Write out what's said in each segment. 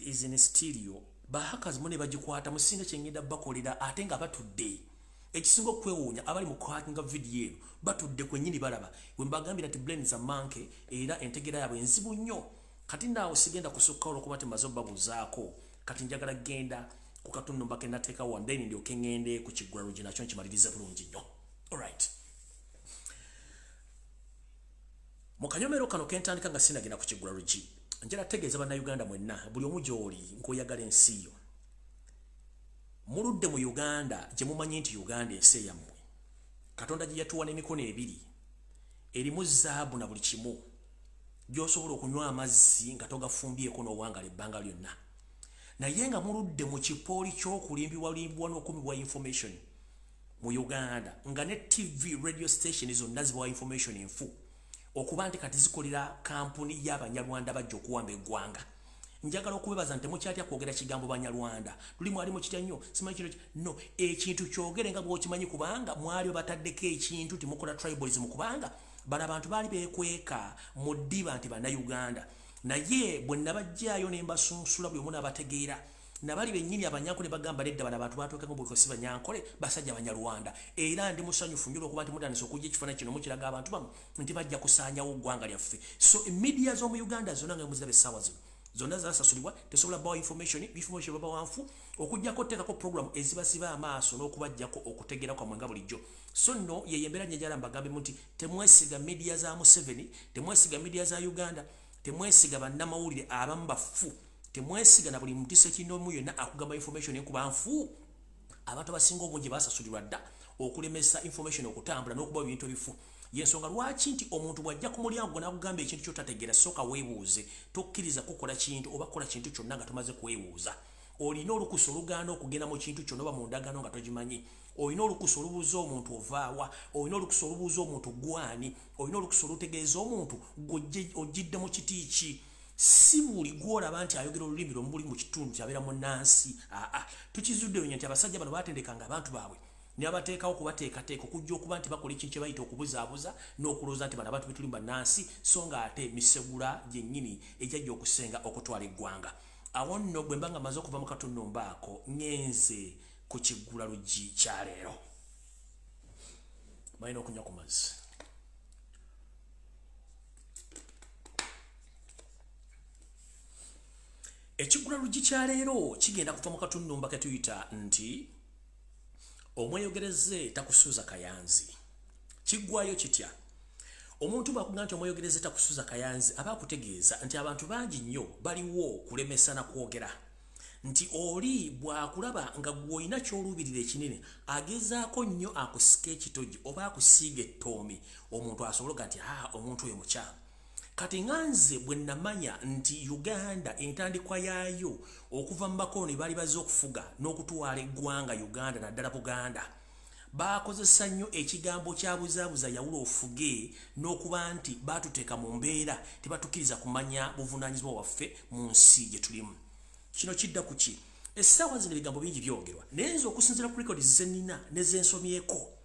is in stereo. Bahackers mune bagikwata musinga kyengenda bakolera ate nga batudde. Ekisinga okwewuunya abali mu kuhackinga video eno batudde kwennyini balaba. Bwe mbagambira nti brains are monkey era entegera yaabwe nzibu nnyo. Kati naawe sigenda kusukka olw'okuba temaze obbabuuzaako. Kati njagala genda ku katundu mbake nateeka wano then ndyoke ŋŋende ku kiggula nakyo nkimalirize bulungi nnyo. Alright. Mu kanyomero kano kentandika nga sinagenda ku kiggula lugi. Njala tegeeza bannayuganda mwenna buli omu gy'oli ng'oyagala ensi yo. Muludde mu Uganda gye mumanyi nti Uganda ensi eyammwe. Katonda gye yatuwa n'emikono ebiri erimu zaabu na buli kimu gy'osobola okunywa amazzi nga togafumbyeko n'owangala ebbanga lyonna. Naye nga muludde mu kipooli ky'okulimbibwalimbibwa n'okumibwa information mu Uganda nga ne TV radio station zonna zibawa information enfu okuba nti kati zikolera kampuni y'Abanyarwanda bajja okuwamba eggwanga. Njagala okubebaza nti temukyatya kwogera kigambo Banyarwanda. Luli mwali mukitya nnyo, simanyi kino no, ekintu kyogere nga bw'okimanyi kubanga mwali bataddeko ekintu timukola tribalism kubanga bano abantu baali beekweka mu ddiba nti Bannayuganda. Naye bwe nabajjaayo ne mbasunsula buli omu n'abategeera. Nabali bennyini Abanyankole bagamba nedda bano abantu baatwekako bwekosi Banyankole basajja Banyarwanda. Era ndi musanyufu nnyo olw'okuba nti mutandise okujja ekifaananyi kino mukiraga abantu bammwe nti bajja kusaanyawo ggwanga lyaffe. So media z'omu Uganda zonna nga muziraba essaawa zino zonna zasasulibwa, tesobola bawa information, information baba wanfu okujjako oteekako program ezibasiba amaaso n'okubajjako okutegeera kwammwe nga bulijjo. So nno yeyo embeera njagala mbagambemu nti temwesiga media za Museveni, temwesiga media za Uganda, temwesiga bannamawulire abamu bafu, temwesiga na buli muntu ssekinnoomu yenna akugamba information enkuba nfu. Abantu abasinga obungi basasulirwa dda okulemesa information okutambula n'okuba ebintu ebifu. Yensonga lwaki nti omuntu bw'ajja ku mulyango gwo n'akugamba ekintu ky'otategeera sooka weebuuze. Tokkiriza kukola kintu oba kukola kintu kyonna nga tomaze kwebuuza. Olina olukusa olugaana okugenda mu kintu kyonna oba mu ndagaano nga togimanyi. Olina olukusa olubuuza omuntu ovaawa, olina olukusa olubuuza omuntu gwani, olina olukusa olutegeeza omuntu ojjidde mu kiti ki. Si buli gw'olaba nti ayogera olulimi lwo muli mu kitundu kyabeera munnansi. Aa, tukizudde nti abasajja bano baatendekanga abantu baabwe ne babateekawo okubateekateeka okujja okuba nti bakola ekintu kye bayita okubuzaabuza n'okulowooza nti bano abantu be tuli bannansi, so ng'ate misegula gyennyini egyajja okusenga okutwala eggwanga. Awo nno bwe mba nga mmaze okuva mu katundu mbaako ŋŋenze ku kiggula luggi kya leero. Balina okunywa ku mazzi. Ekiggula luggi kya leero kigenda kuva mu katunnumba ke tuyita nti omweyogereze takusuuza kayanzi. Kiggwayo kitya? Omuntu bw'akugamba nti omweyogereze takusuuza kayanzi aba akutegeeza nti abantu bangi nnyo baliwo kulemesa na kwogera. Nti oli bw'akulaba nga gw'olina ky'oluubirira ekinene agezaako nnyo akusika ekitogi oba akusiiga ettoomi omuntu asobole okuga nti aa omuntu oyo mukyamu. Kati nga nze bwe namanya nti Uganda entandikwa yaayo okuva mu bakoloni baali bazze okufuga n'okutwala eggwanga Uganda naddala Buganda, baakozesa nnyo ekigambo kya buzaabuza yawula ofuge n'okuba nti baatuteeka mu mbeera tebatukkiriza kumanya buvunaanyizibwa bwaffe mu nsi gye tulimu. Kino kidda ku ki? Essaawa zino ebigambo bingi byogerwa, naye nze okusinziira ku records ze nnina ne ze nsomyeko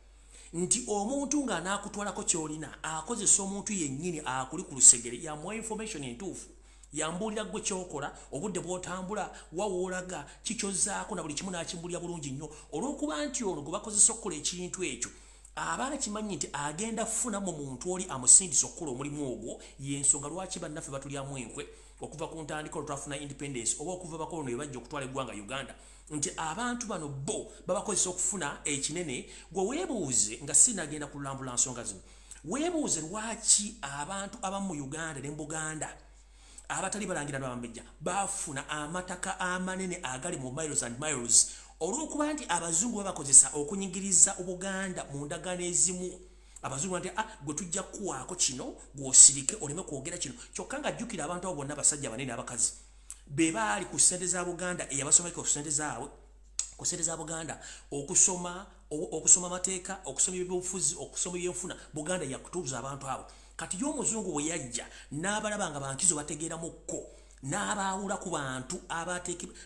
nti omuntu ng'anaakutwalako ky'olina akozesa omuntu yennyini akuli ku lusegere yamuwa information entuufu, yambuulira ggwe ky'okola, obudde bw'otambula, wa w'olaga, kikyozzaako na buli kimu n'akimbulira bulungi nnyo. Olw'okuba nti ono gwe bakozesa okukola ekintu ekyo aba akimanyi nti agenda kufuna mu muntu oli amusindisa okukola omulimu ogwo, y'ensonga lwaki bannaffe batulyamu enkwe okuva ku ntandikwa lwe twafuna independence oba okuva bakoloni bwe bajja okutwala eggwanga Uganda, nti abantu bano bo babakozesa okufuna ekinene. Gwe weebuuze nga sinagenda kulambula nsonga zino, weebuuze lwaki abantu abamu mu Uganda ne mu Buganda abatali balangira n'abambejja baafuna amataka amanene agali mu miles and miles olw'okuba nti abazungu babakozesa okunyigiriza Obuganda mu ndagaano ezimu. Abazungu nti gwe tujja kukuwaako kino gw'osirike oleme kwogera kino, kyokka nga jjukira abantu abo bonna basajja banene n'abakazi be baali ku ssente za Buganda eyabasomeka ku ssente zaabwe, ku ssente za Buganda okusoma okusoma amateeka, okusoma ebyobufuzi, okusoma ebyenfuna. Buganda yakutuuza abantu abo. Kati ye omuzungu bwe yajja n'abalaba nga bankizo bategeeramukko n'abaawula ku bantu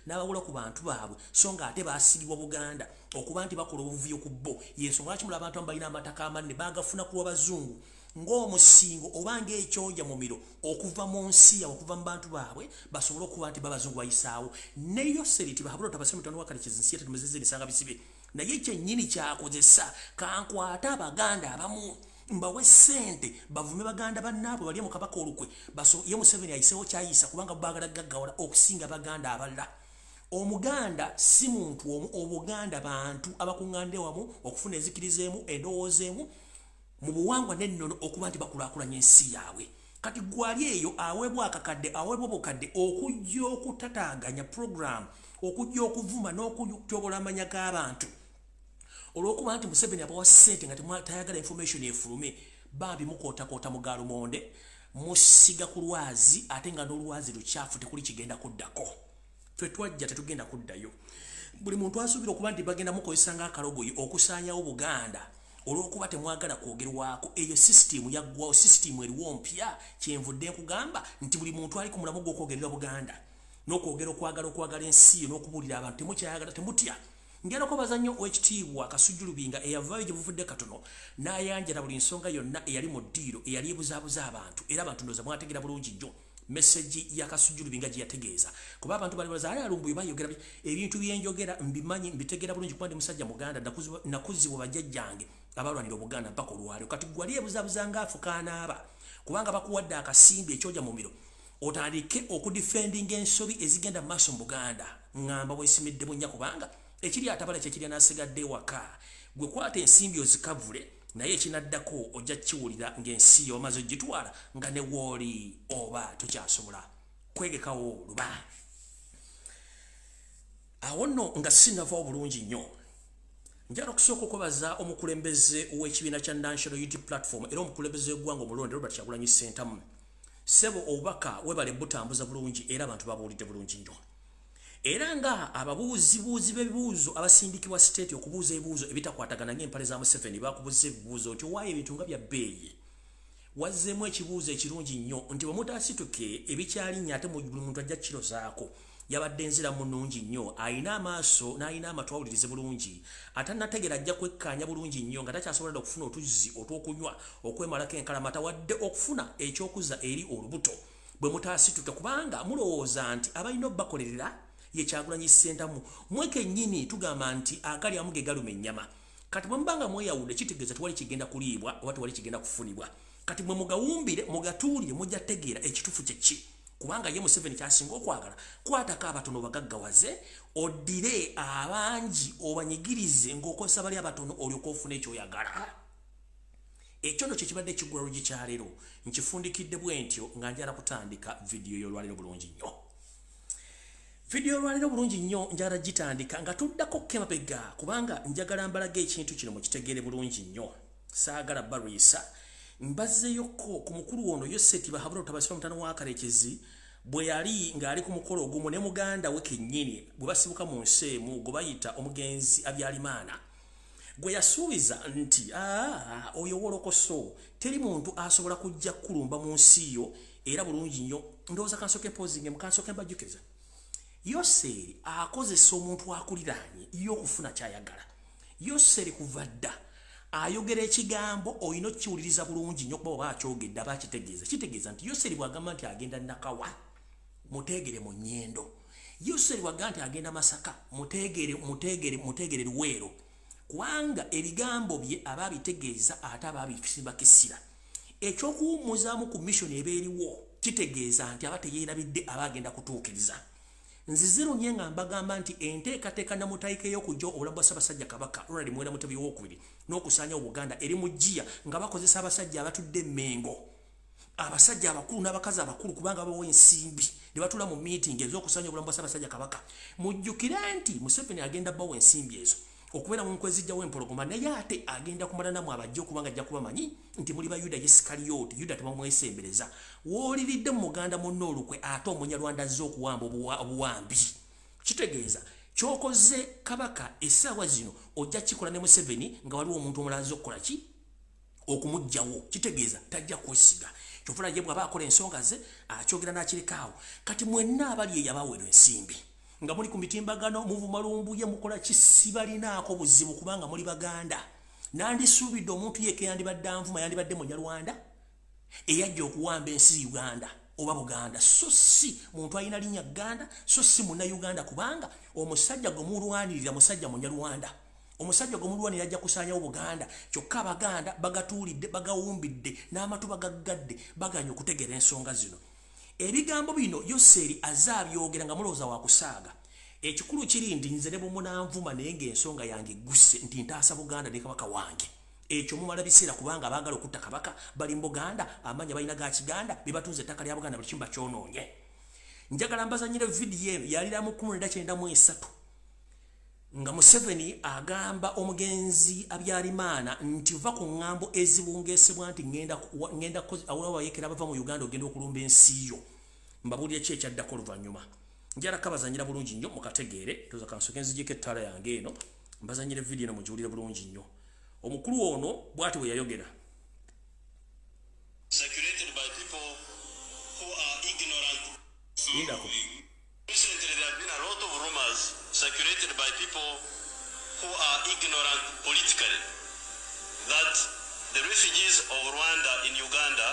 n'abaawula ku bantu baabwe, so ng'ate baasigibwa Buganda okuba nti bakola obuvuyo ku bo. Y'ensonga lwaki mulaba abantu abamu balina amataka amanene baagafuna ku lw'abazungu. Ng'omusingo oba ng'ekyoja mu miro okuva mu nsi yaabwe, okuva mu bantu baabwe, basobole okuba nti babazungu bayisaawo. Ne Yoseri Tibahabula Tabasira mutano wa Kalekezi nsi yatetumezezza emisanga bisibe, naye kyennyini kyakozesa kankwate Abaganda abamu mbawe ssente bavume baganda bannaabwe balye mu Kabaka olukwe, ye Museveni ayiseewo kyayisa, kubanga baagala gaggawala okusinga baganda abalala. Omuganda si muntu omu, Obuganda bantu abakuŋŋaanidde wamu okufuna enzikiriza emu, endowooza emu mu buwangwa n'ennono, okuba nti bakulaakulanya ensi yaabwe. Kati gwali eyo aweebwa akakadde, aweebwa obukadde okujja okutataaganya program, okujja okuvuma n'okutyobola amanya g'abantu, olw'okuba nti Museveni abawa ssente nga tayagala information efulume. Bambi mukootakoota mu galumonde, musiga ku lwazi, ate nga n'olwazi lukyafu, tekuli kigenda kuddako. Ffe twajja, tetugenda kuddayo. Buli muntu asuubira okuba nti bagenda mukozesa ng'akalogoyi okusaanyawo Buganda olw'okuba temwagala kwogerwako, eyo sisitimu yaggwawo, sisitimu eriwo mpya. Kyenvudde nkugamba nti buli muntu ali ku mulamu gw'okwogerera Buganda n'okwogera okwagala okwagala ensi yo n'okubuulira abantu, temukyayagala, temutya. Ngenda okwebaza nnyo Owekitiibwa Kasujju Lubinga eyavaayo gye buvudde katono n'ayanjala buli nsonga yonna eyali mu ddiiro eyali ebuzaabuza abantu, era abantu ndowooza mwategeera bulungi nnyo message ya Kasujju Lubinga gye yategeeza, kuba abantu bali baza ali alumbuye bayogera ebintu byenjogera. Mbimanyi, mbitegeera bulungi kuba ndi musajja Muganda, nakuzibwa bajjajjange abalwanira Obuganda mpaka olwaliro. Kati gwali ebuzaabuza ng'afukaanaaba kubanga bakuwadde akasimbi ekyoja mu miro otandike okudifendinga ensobi ezigenda mu maaso mu Buganda, ŋŋamba bwesimidde bunnya, kubanga ekiri atabala kyekirya n'asigadde ewaka. Gwe kwata ensimbi ozikavule, naye ekinaddako ojja kiwulira ng'ensi yo omaze ogitwala, nga ne wooli oba tokyasobola kwegekawo luba. Awo nno nga sinnavaawo bulungi nnyo, njagala okusooka okwebaza omukulembeze w'ekibiina kya National Unity Platform era omukulembeze w'eggwanga omulonde, Robert Kyagulanyi Ssentamu. Ssebo, obubaka webale butambuza bulungi, era abantu babuwulidde bulungi nnyo. Era nga ababuuzibuuzi b'ebibuuzo abasindikibwa state okubuuza ebibuuzo ebitakwatagana ng'empale za Museveni, bakubuuza ebibuuzo nti owaayo ebintu nga bya bbeeyi. Wazzeemu ekibuuzo ekirungi nnyo nti bwe mutaasituke ebikyalinnya, ate buli muntu ajja kirozaako. Yabadde enziramu nnungi nnyo. Ayina amaaso n'ayina amatu awulirize bulungi, atannategeera ajja kwekkaanya bulungi nnyo nga takyasobola dda okufuna otuzzi otw'okunywa okwemalako enkalamata, wadde okufuna ekyokuzza eri olubuto bwe mutaasituke, kubanga mulowooza nti abalina obbakolerera ye Kyagulanyi Ssentamu. Mwe kennyini tugamba nti agali amu ge galuma ennyama. Kati bwe muba nga mweyawudde, kitegeeza tewali kigenda kuliibwa oba tewali kigenda kufunibwa. Kati mwe mugawumbire, mugatuulire, mujja tegeera ekituufu kyeki, kubanga ye Museveni kyasinga okwagala kwatako abatono bagaggawaze, oddire abangi obanyigirize ng'okozesa bali abatono, olyoka ofuna ekyoyagala. Ekyo nno kyekibadde ekiggula luggi kyaleero. Nkifundikidde bwe ntyo nga njala kutandika vidiyo y'olwaleero bulungi nnyo. Vidiyo y'olwaleero bulungi nnyo njagala gitandika nga tuddako kemabega, kubanga njagala mbalaga ekintu kino mukitegeere bulungi nnyo. Saagala balwisa, mbazeeyokko ku mukulu ono Yoseti Bahabula Tabasira mutano wa Karekezi, bwe yali ng'ali ku mukolo ogumu ne muganda we kennyini bwe basibuka mu nsi emu gwe bayita omugenzi Abyalimaana, gwe yasuubiza nti aa oyo wolokoso, teri muntu asobola kujja kulumba mu nsi yo. Era bulungi nnyo ndowooza kansooke pozinge mukansooke mbajjukiza, Yoseeri akozesa omuntu akuliraanye ye okufuna kyayagala. Yoseeri kuva dda ayogera ekigambo olina okkiwuliriza bulungi nnyo, kuba oba akyogedde aba akitegeeza. Kitegeeza nti Yoseeri bw'agamba nti agenda Nakawa, muteegere mu Nnyendo. Yoseeri bw'agamba nti agenda Masaka, muteegere, muteegere, muteegere Luweero, kubanga ebigambo bye aba abitegeeza ate aba abisimbakisira. Ekyokuwummuzaamu ku mission eba eriwo kitegeeza nti aba teyeerabidde, aba agenda kutuukiriza. Nzize lunye nga mbagamba nti enteekateeka namutayika ey'okujja obulamu bwa Ssaabasajja Kabaka Ronald Muwenda Mutebi owokubiri n'okusaanya Obuganda eri mu ggiya, nga bakozesa abasajja abatudde Emmengo, abasajja abakulu n'abakazi abakulu, kubanga babawa ensimbi ne batuula mu meeting ez'okusaanya obulamu bwa Ssaabasajja Kabaka. Mujjukire nti Museveni agenda bawa ensimbi ezo okubeera mu nkwe ezijjawo empologoma, naye ate agenda kumala nammwe abajja, okubanga ajja kuba manyi nti muli ba Yuda Isikaliyoti. Yuda tebamwesembereza. Wooliridde mu muganda munno olukwe, ate Omunyarwanda azze okuwamba obuwambi, kitegeeza kyokoze kabaka essaawa zino ojja kikola ne Museveni, nga waliwo omuntu omulala azze okukola ki? Okumuggyawo. Kitegeeza tajja kwesiga. Kyovula ye bw'aba akola ensonga ze akyogera n'akirekaawo. Kati mwenna abali eyo abaweerwa ensimbi nga muli ku mitimbagano muvuma Lumbuye, mukola ki, sibalinaako buzibu kubanga muli Baganda. Nandisuubidde omuntu yekka yandibadde anvuma yandibadde Munyarwanda eyajja okuwamba ensi Uganda oba Buganda, so si muntu alina linnya Ganda, so si Munnayuganda, kubanga omusajja gwe mulwanirira musajja Munyarwanda. Omusajja gwe mulwanirira ajja kusaanyawo Buganda. Kyokka Abaganda bagatuulidde, bagawumbidde, n'amatu bagaggadde, baganya okutegeera ensonga zino. Ebigambo bino Yoseri azze abyogera nga mulowooza wa kusaaga. Ekikulu kiri nti nze ne bwe munanvuma naye ng'ensonga yange egguse nti ntaasa Buganda ne Kabaka wange. Ekyo mumala biseera, kubanga abaagala okutta Kabaka bali mu Buganda, amanya balina ga Kiganda, be batunze ettaka lya Buganda, buli kimu bakyonoonye. Njagala mbazanyire vidiyo eno yalira mu 1993 nga Museveni agamba omugenzi Habyarimana nti va ku ŋŋambo ezibungeesebwa nti ŋŋenda awayeekera bava mu Uganda ogenda okulumba ensi yo. Mbabuulire ki ekyaddako oluvannyuma. Njagala kabazanyira bulungi nnyo mukategeere. Toza kansooke nzigyeko ettaala yange eno, mbazanyire vidiyo eno mugiwulire bulungi nnyo. Omukulu ono bw'ati bwe yayogera. Circulated by people who are ignorant. Lindako. Recently there have been a lot of rumors circulated by people who are ignorant politically that the refugees of Rwanda in Uganda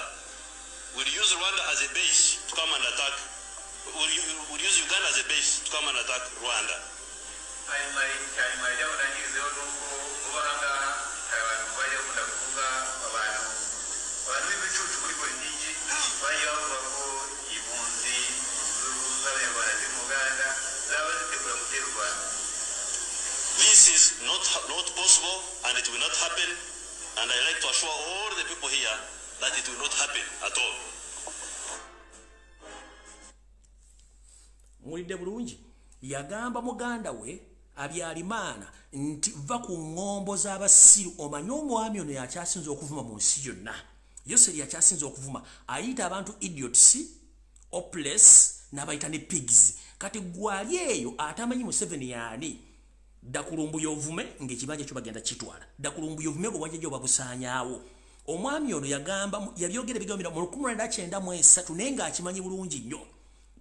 will use Rwanda as a base to come and attack, will use Uganda as a base to come and attack Rwanda. Hanyuma icyanyuma ryaho ndangirizeho ni uko vuba aha ngaha hari abantu bajya bakunda kuvuga, abantu b'ibicucu muri politiki bajya bavuga ko impunzi z'Abanyarwanda ziri mu Uganda zaba zitegura gutera u Rwanda. This is not possible and it will not happen, and I like to assure all the people here that it will not happen at all. Muwulidde bulungi. Yagamba muganda we Habyarimana nti va ku ŋŋombo z'abasiru. Omanye omwami ono yakyasinze okuvuma mu nsi yonna. Yoseri yakyasinze okuvuma, ayita abantu idiots, hopeless, n'abayita ne pigs. Kati gwali eyo atamanyi Museveni yaani, ddakulumbu ovume ng'ekibanja kyo bagenda kitwala, ddakulumbu ovume gwe wajja babusaanyaawo. Omwami ono yagamba, yabyogera ebigambo bino mu 1993, naye ng'akimanyi bulungi nnyo.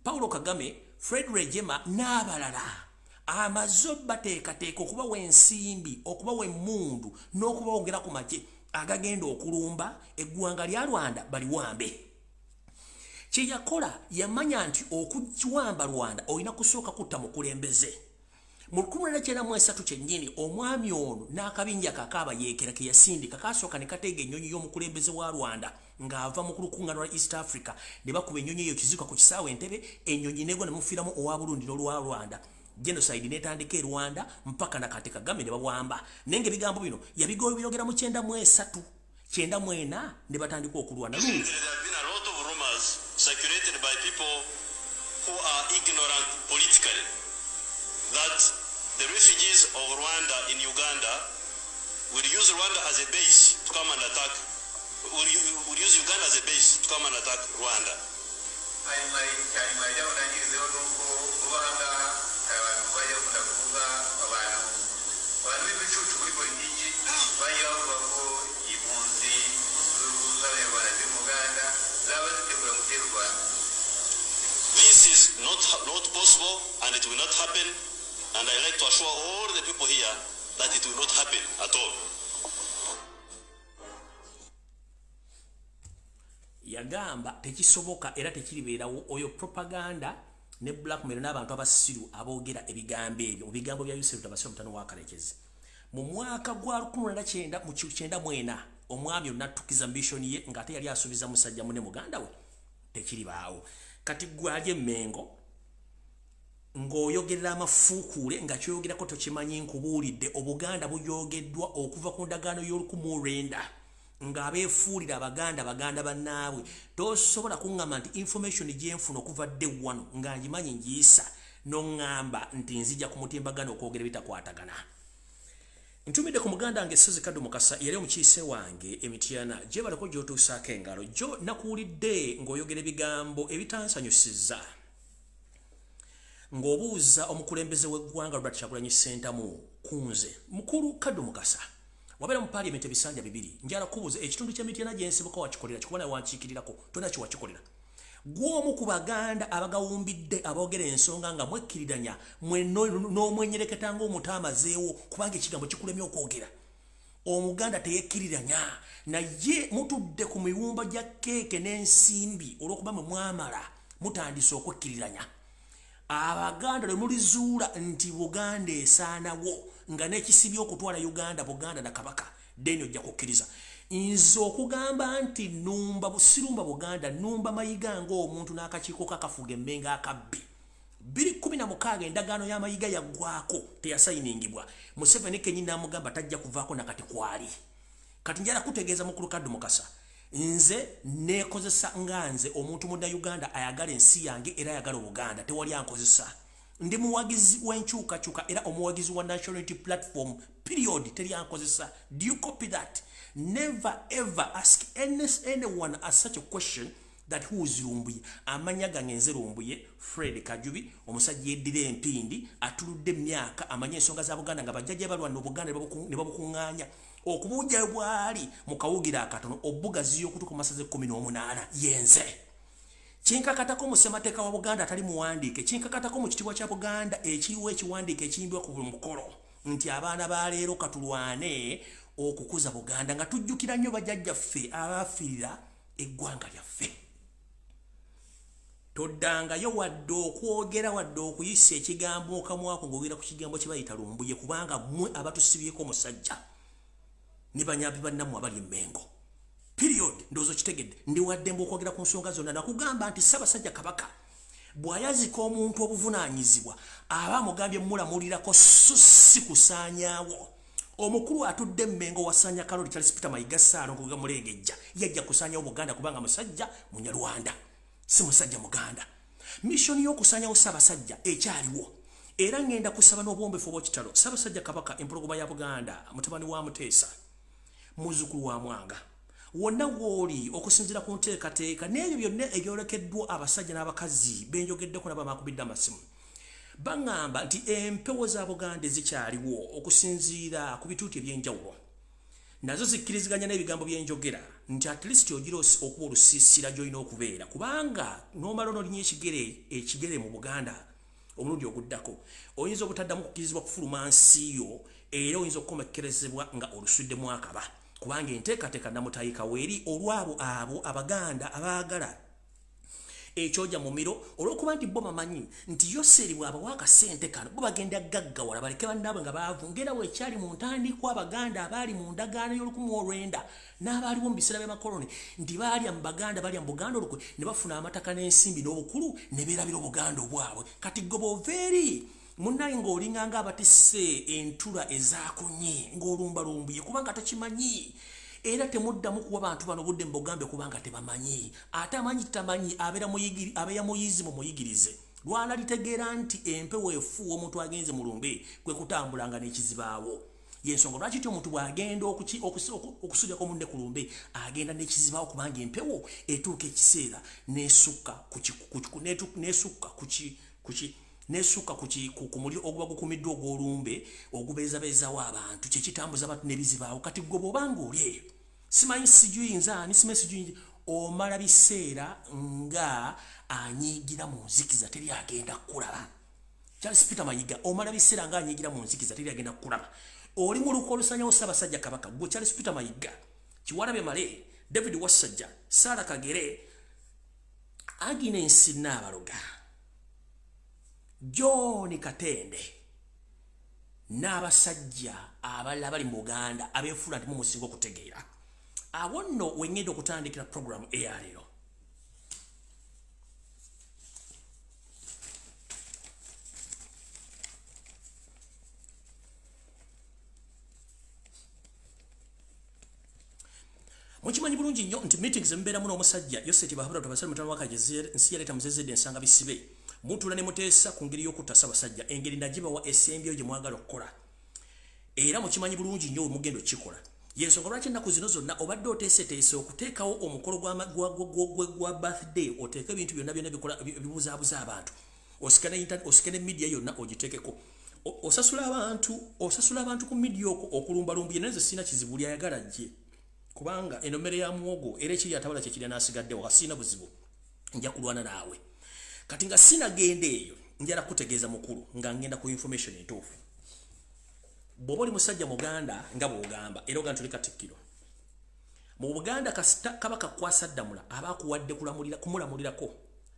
Paulo Kagame, Fred Rwigema n'abalala amaze bateekateeka okubawa ensimbi, okubawa emmundu n'okubawongera ku magye agagenda okulumba eggwanga lya Rwanda baliwambe. Kye yakola, yamanya nti okuwamba Rwanda olina kusooka kutta mukulembeze. Mu 1993 kyennyini omwami ono n'akabinja kakaabayeekera ke yasindika kasooka ne kateega ennyonyi y'omukulembeze wa Rwanda ng'ava mu lukuŋŋaana lwa East Africa, ne bakuba ennyonyi eyo kizuka ku kisaawe Entebbe, ennyonyi negwa ne mufiiramu owa Burundi n'olwa Rwanda. Genocide n'etandika e Rwanda mpaka nakati Kagame ne bawamba. Naye ng'ebigambo bino yabigobyogera mu 93, 94 ne batandika okulwana. Recently there have been a lot of rumors circulated by people who are ignorant politically that the refugees of Rwanda in Uganda will use Rwanda as a base to come and attack, will use Uganda as a base to come and attack Rwanda. Hanyuma icyanyuma ryaho ndangirizeho ni uko vuba aha ngaha hari abantu bajya bakunda kuvuga, abantu b'ibicucu muri politiki bajya bavuga ko impunzi z'Abanyarwanda ziri mu Uganda zaba zitegura gutera u Rwanda. This is not possible and it will not happen, and I like to assure all the people here that it will not happen at all. Yagamba tekisoboka era tekiribeerawo. Oyo propaganda ne blackmail n'abantu abasiru aboogera ebigambo ebyo mu bigambo bya Yusuf Tabasira mutano wa Karekezi. Mu mwaka gwa 1994 omwami ono n'attukiza mission ye ng'ate yali asuubiza musajja munne muganda we tekiribaawo. Kati gwali emmengo ng'oyogerera amafuukuule nga kyoyogerako tokimanyi. Nkubuulidde, Obuganda buyogeddwa okuva ku ndagaano y'ol1900 ng'abeefuulira Abaganda baganda bannaabwe. Tosobola kuŋŋamba nti information gyenfuna okuva dde wano nga ngimanyi ngiyisa n'oŋŋamba nti nzija ku mutimbagano okwogera ebitakwatagana. Ntumidde ku muganda wange Ssozi Kaddu Mukasa, yali omukiise wange Emityana, gye baleko gy'otuusaako engalo gyo. Nakuwulidde ng'oyogera ebigambo ebitansanyusiza ng'obuuza omukulembeze w'eggwanga Robert Kyagulanyi Ssentamu ku nze. Mukulu Kaddu Mukasa, wabeera mu paaliyamenti ebisanja bibiri. Njala kubuuza, ekitundu ky'Emityana gyensibuka wakikolera kikuba naye wankiikirirako tolina kiwakikolera. Gw'omu ku Baganda abagawumbidde aboogera ensonga nga mwekkiriranya n'omwenyereketa ng'omuto amazeewo, kubanga ekigambo kikulemye okwogera. Omuganda teyekkiriranya, naye mutudde ku miwumba gya keeke n'ensimbi olw'okuba mwe mwamala mutandise okwekkiriranya. Abaganda lwe mulizuula nti Buganda esaanawo nga n'ekisibye okutwala Uganda Buganda na Kabaka, then ojja kukkiriza. Nze okugamba nti nnumba sirumba Buganda, nnumba Mayiga ng'omuntu n'akakiiko kakafuga emmengo akabbi. 2016 endagaano ya Mayiga yaggwako, teyasayiningibwa. Museveni kennyini n'amugamba tajja kuvaako nakati kwali. Kati njala kutegeeza mukulu Kaddu Mukasa, nze neekozesa nga nze omuntu Munnayuganda ayagala ensi yange era ayagala Obuganda, tewali ankozesa. Ndi muwagizi w'enkyukakyuka era omuwagizi wa National Unity Platform, period, teri ankozesa. Do you copy that? Never ever ask anyone ask such a question that who is Lumbuye. Amanya gange nze Lumbuye Fred Kajubi, omusajja yeddira empindi, atuludde emyaka, amanye ensonga za Buganda nga bajjajja balwana Obuganda ne babukuŋŋaanya okubujja bwali mu kawugira akatono obugaziyo okutuuka mu masaza 18. Yenze kinkakatako mu ssemateeka wa Buganda atali muwandiike, kinkakatako mu kitiibwa kya Buganda ekiriwo ekiwandiike ekiyimbibwa ku buli mukolo nti abaana ba leero katulwane okukuza Buganda nga tujjukira nnyo bajjajjaffe abaafiirira eggwanga lyaffe. Toddangayo wadde okwogera wadde okuyisa ekigambo okamwako ng'ogera ku kigambo kye bayita Lumbuye, kubanga mmwe abatusibyeko omusajja ne banyambi bannammwe abali emmengo. Period. Ndowooza okitegedde. Ndi waddembe okwogera ku nsonga zonna. Nakugamba nti Ssaabasajja Kabaka bw'ayazika omuntu obuvunaanyizibwa aba amugambye mulamulirako, so si kusaanyaawo. Omukulu atudde emmengo wasaanya Kaloli Charles Peter Mayiga Ssaalongo Mulengejja, yajja kusaanyawo Buganda kubanga musajja Munyarwanda, si musajja Muganda. Mission y'okusaanyawo Ssaabasajja ekyaliwo, era ngenda kusaba n'obuwombeefu obw'ekitalo Ssaabasajja Kabaka empologoma ya Buganda, mutabani wa Muteesa, muzzukulu wa Mwanga, wonna w'oli okusinziira ku nteekateeka n'ebyo byonna ebyolekeddwa abasajja n'abakazi benjogeddeko n'abamakubidde amasimu, baŋŋamba nti empewo za Buganda ezikyaliwo okusinziira ku bituuti ebyenjawulo nazo zikkiriziganya n'ebigambo byenjogera nti at least ogira okuba olusiisira gy'olina okubeera, kubanga n'omala onolinya ekigere mu Buganda omulundi oguddako oyinza obutaddamu kukkirizibwa kufuluma nsi yo, era oyinza okukomekkerezebwa nga olusuddemu akaba, kubanga enteekateeka namutayika weeri olwabo abo Abaganda abaagala ekyoja mumiro, olw'okuba nti bo bamanyi nti Yoseri bw'abawa akasente kano bo bagenda gaggawala baleke bannaabwe nga baavu, ng'era wekyali mu ntandikwa Abaganda abaali mu ndagaano y'olukumi n'abaaliwo mu biseera by'amakoloni nti baalya mu Baganda, balya mu Buganda olukwe ne bafuna amataka n'ensimbi n'obukulu ne beerabira Obuganda obwabwe. Kati gwe bw'ova eri munnaye ng'olinga ng'abatisse entula ezaakonye ng'olumbalumbuye kubanga tokimanyi, era temuddamu kuwa bantu bano budde mbugambe kubanga tebamanyi. Ate amanyi tamanyi abeera muyizi mumuyigirize. Lwana litegeera nti empewo efuuwa omuntu agenze mu lumbe kwe kutambulanga n'ekizibaawo. Yensonga lwaki ti omuntu bw'agenda okusulyako munne ku lumbe agenda n'ekizibaawo, kubanga empewo etuuka ekiseera n'esukka ku muliro oguba gukumiddwa ogw'olumbe ogubeezabeezaawo abantu, kyekitambuza abantu n'ebizibaawo. Kati gwe bw'obanga oli eyo simanyi sijuyinza ani simanyi sijuyinza, omala biseera nga anyiigira mu nzikiza teri agenda kukulaba. Charles Peter Mayiga omala biseera nga anyiigira mu nzikiza teri agenda kukulaba. Oli mu luko olusanyawo Ssaabasajja Kabaka, gwe Charles Peter Mayiga, Kiwalabye Male, David Wassajja, Sarah Kagere, Agnes Nnaabaloga, John Katende n'abasajja abalala bali mu Buganda abeefuula nti mumusinga okutegeera. Awo nno we ngenda okutandikira program eyaleero. Mukimanyi bulungi nnyo nti meetings embeeramu n'omusajja Yoseti Bahabura Tabasale mutabani wa Kagezi nsi yaleeta Muzezedde ensanga bisibe. Mutuula ne muteesa ku ngeri y'okutta Ssaabasajja, engeri nagibawa essembyeyo gye mwagala okukola. Era mukimanyi bulungi nnyo mugenda okukikola. Yensonga lwaki ennaku zino zonna obadde oteeseteese okuteekawo omukolo gwa birthday, oteeke ebintu byonna byonna ebibuzaabuza abantu, osike ne media yonna ogiteekeko. Osasula abantu ku media okwo okulumbalumbuye, naye nze sirina kizibu, buli ayagala ajje, kubanga eno mmere ya muwogo era ekiri atabala kye kirya n'asigaddewo, sirina buzibu, nja kulwana naawe. Kati nga sinagenda eyo njala kutegeeza mukulu nga ngenda ku information entuufu. Bw'oba oli musajja Muganda nga bw'ogamba era ogamba tuli Katikkiro. Mu Buganda kasita Kabaka kwasa ddamula aba akuwadde kumulamulirako.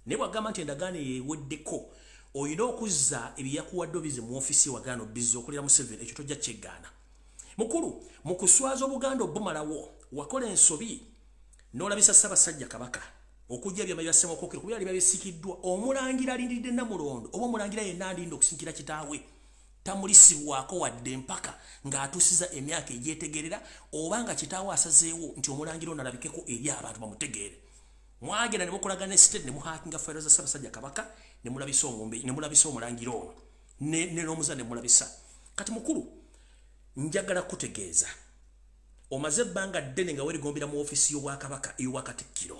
Naye bw'agamba nti endagaano yeeweddeko, olina okuzza ebyeyakuwadde obize mu ofiisi wagaana obizza okulira Museveni, ekyo tojja kyegaana. Mukulu, mu kuswaza Obuganda obumalawo, wakola ensobi n'olabisa Ssaabasajja Kabaka okujja ebyama bya Ssemakokero kuba byali byasikiddwa. Omulangira alindiridde Namulondo oba omulangira yenna alinda okusinkira kitaawe tamulisibwako wadde empaka ng'atuusiza emyaka egyetegerera oba nga kitaawe asazeewo nti omulangira ono alabikeko eri abantu bamutegeere. Mwagenda ne mukolagana ne state ne muhakinga fayiro za Ssaabasajja Kabaka ne mulabisa omumbe ne mulabisa omulangira ono ne n'omuza ne mulabisa. Kati mukulu, njagala kutegeeza omaze ebbanga ddene nga weerigombera mu ofiisi y'Obwakabaka ey'Obwakatikkiro,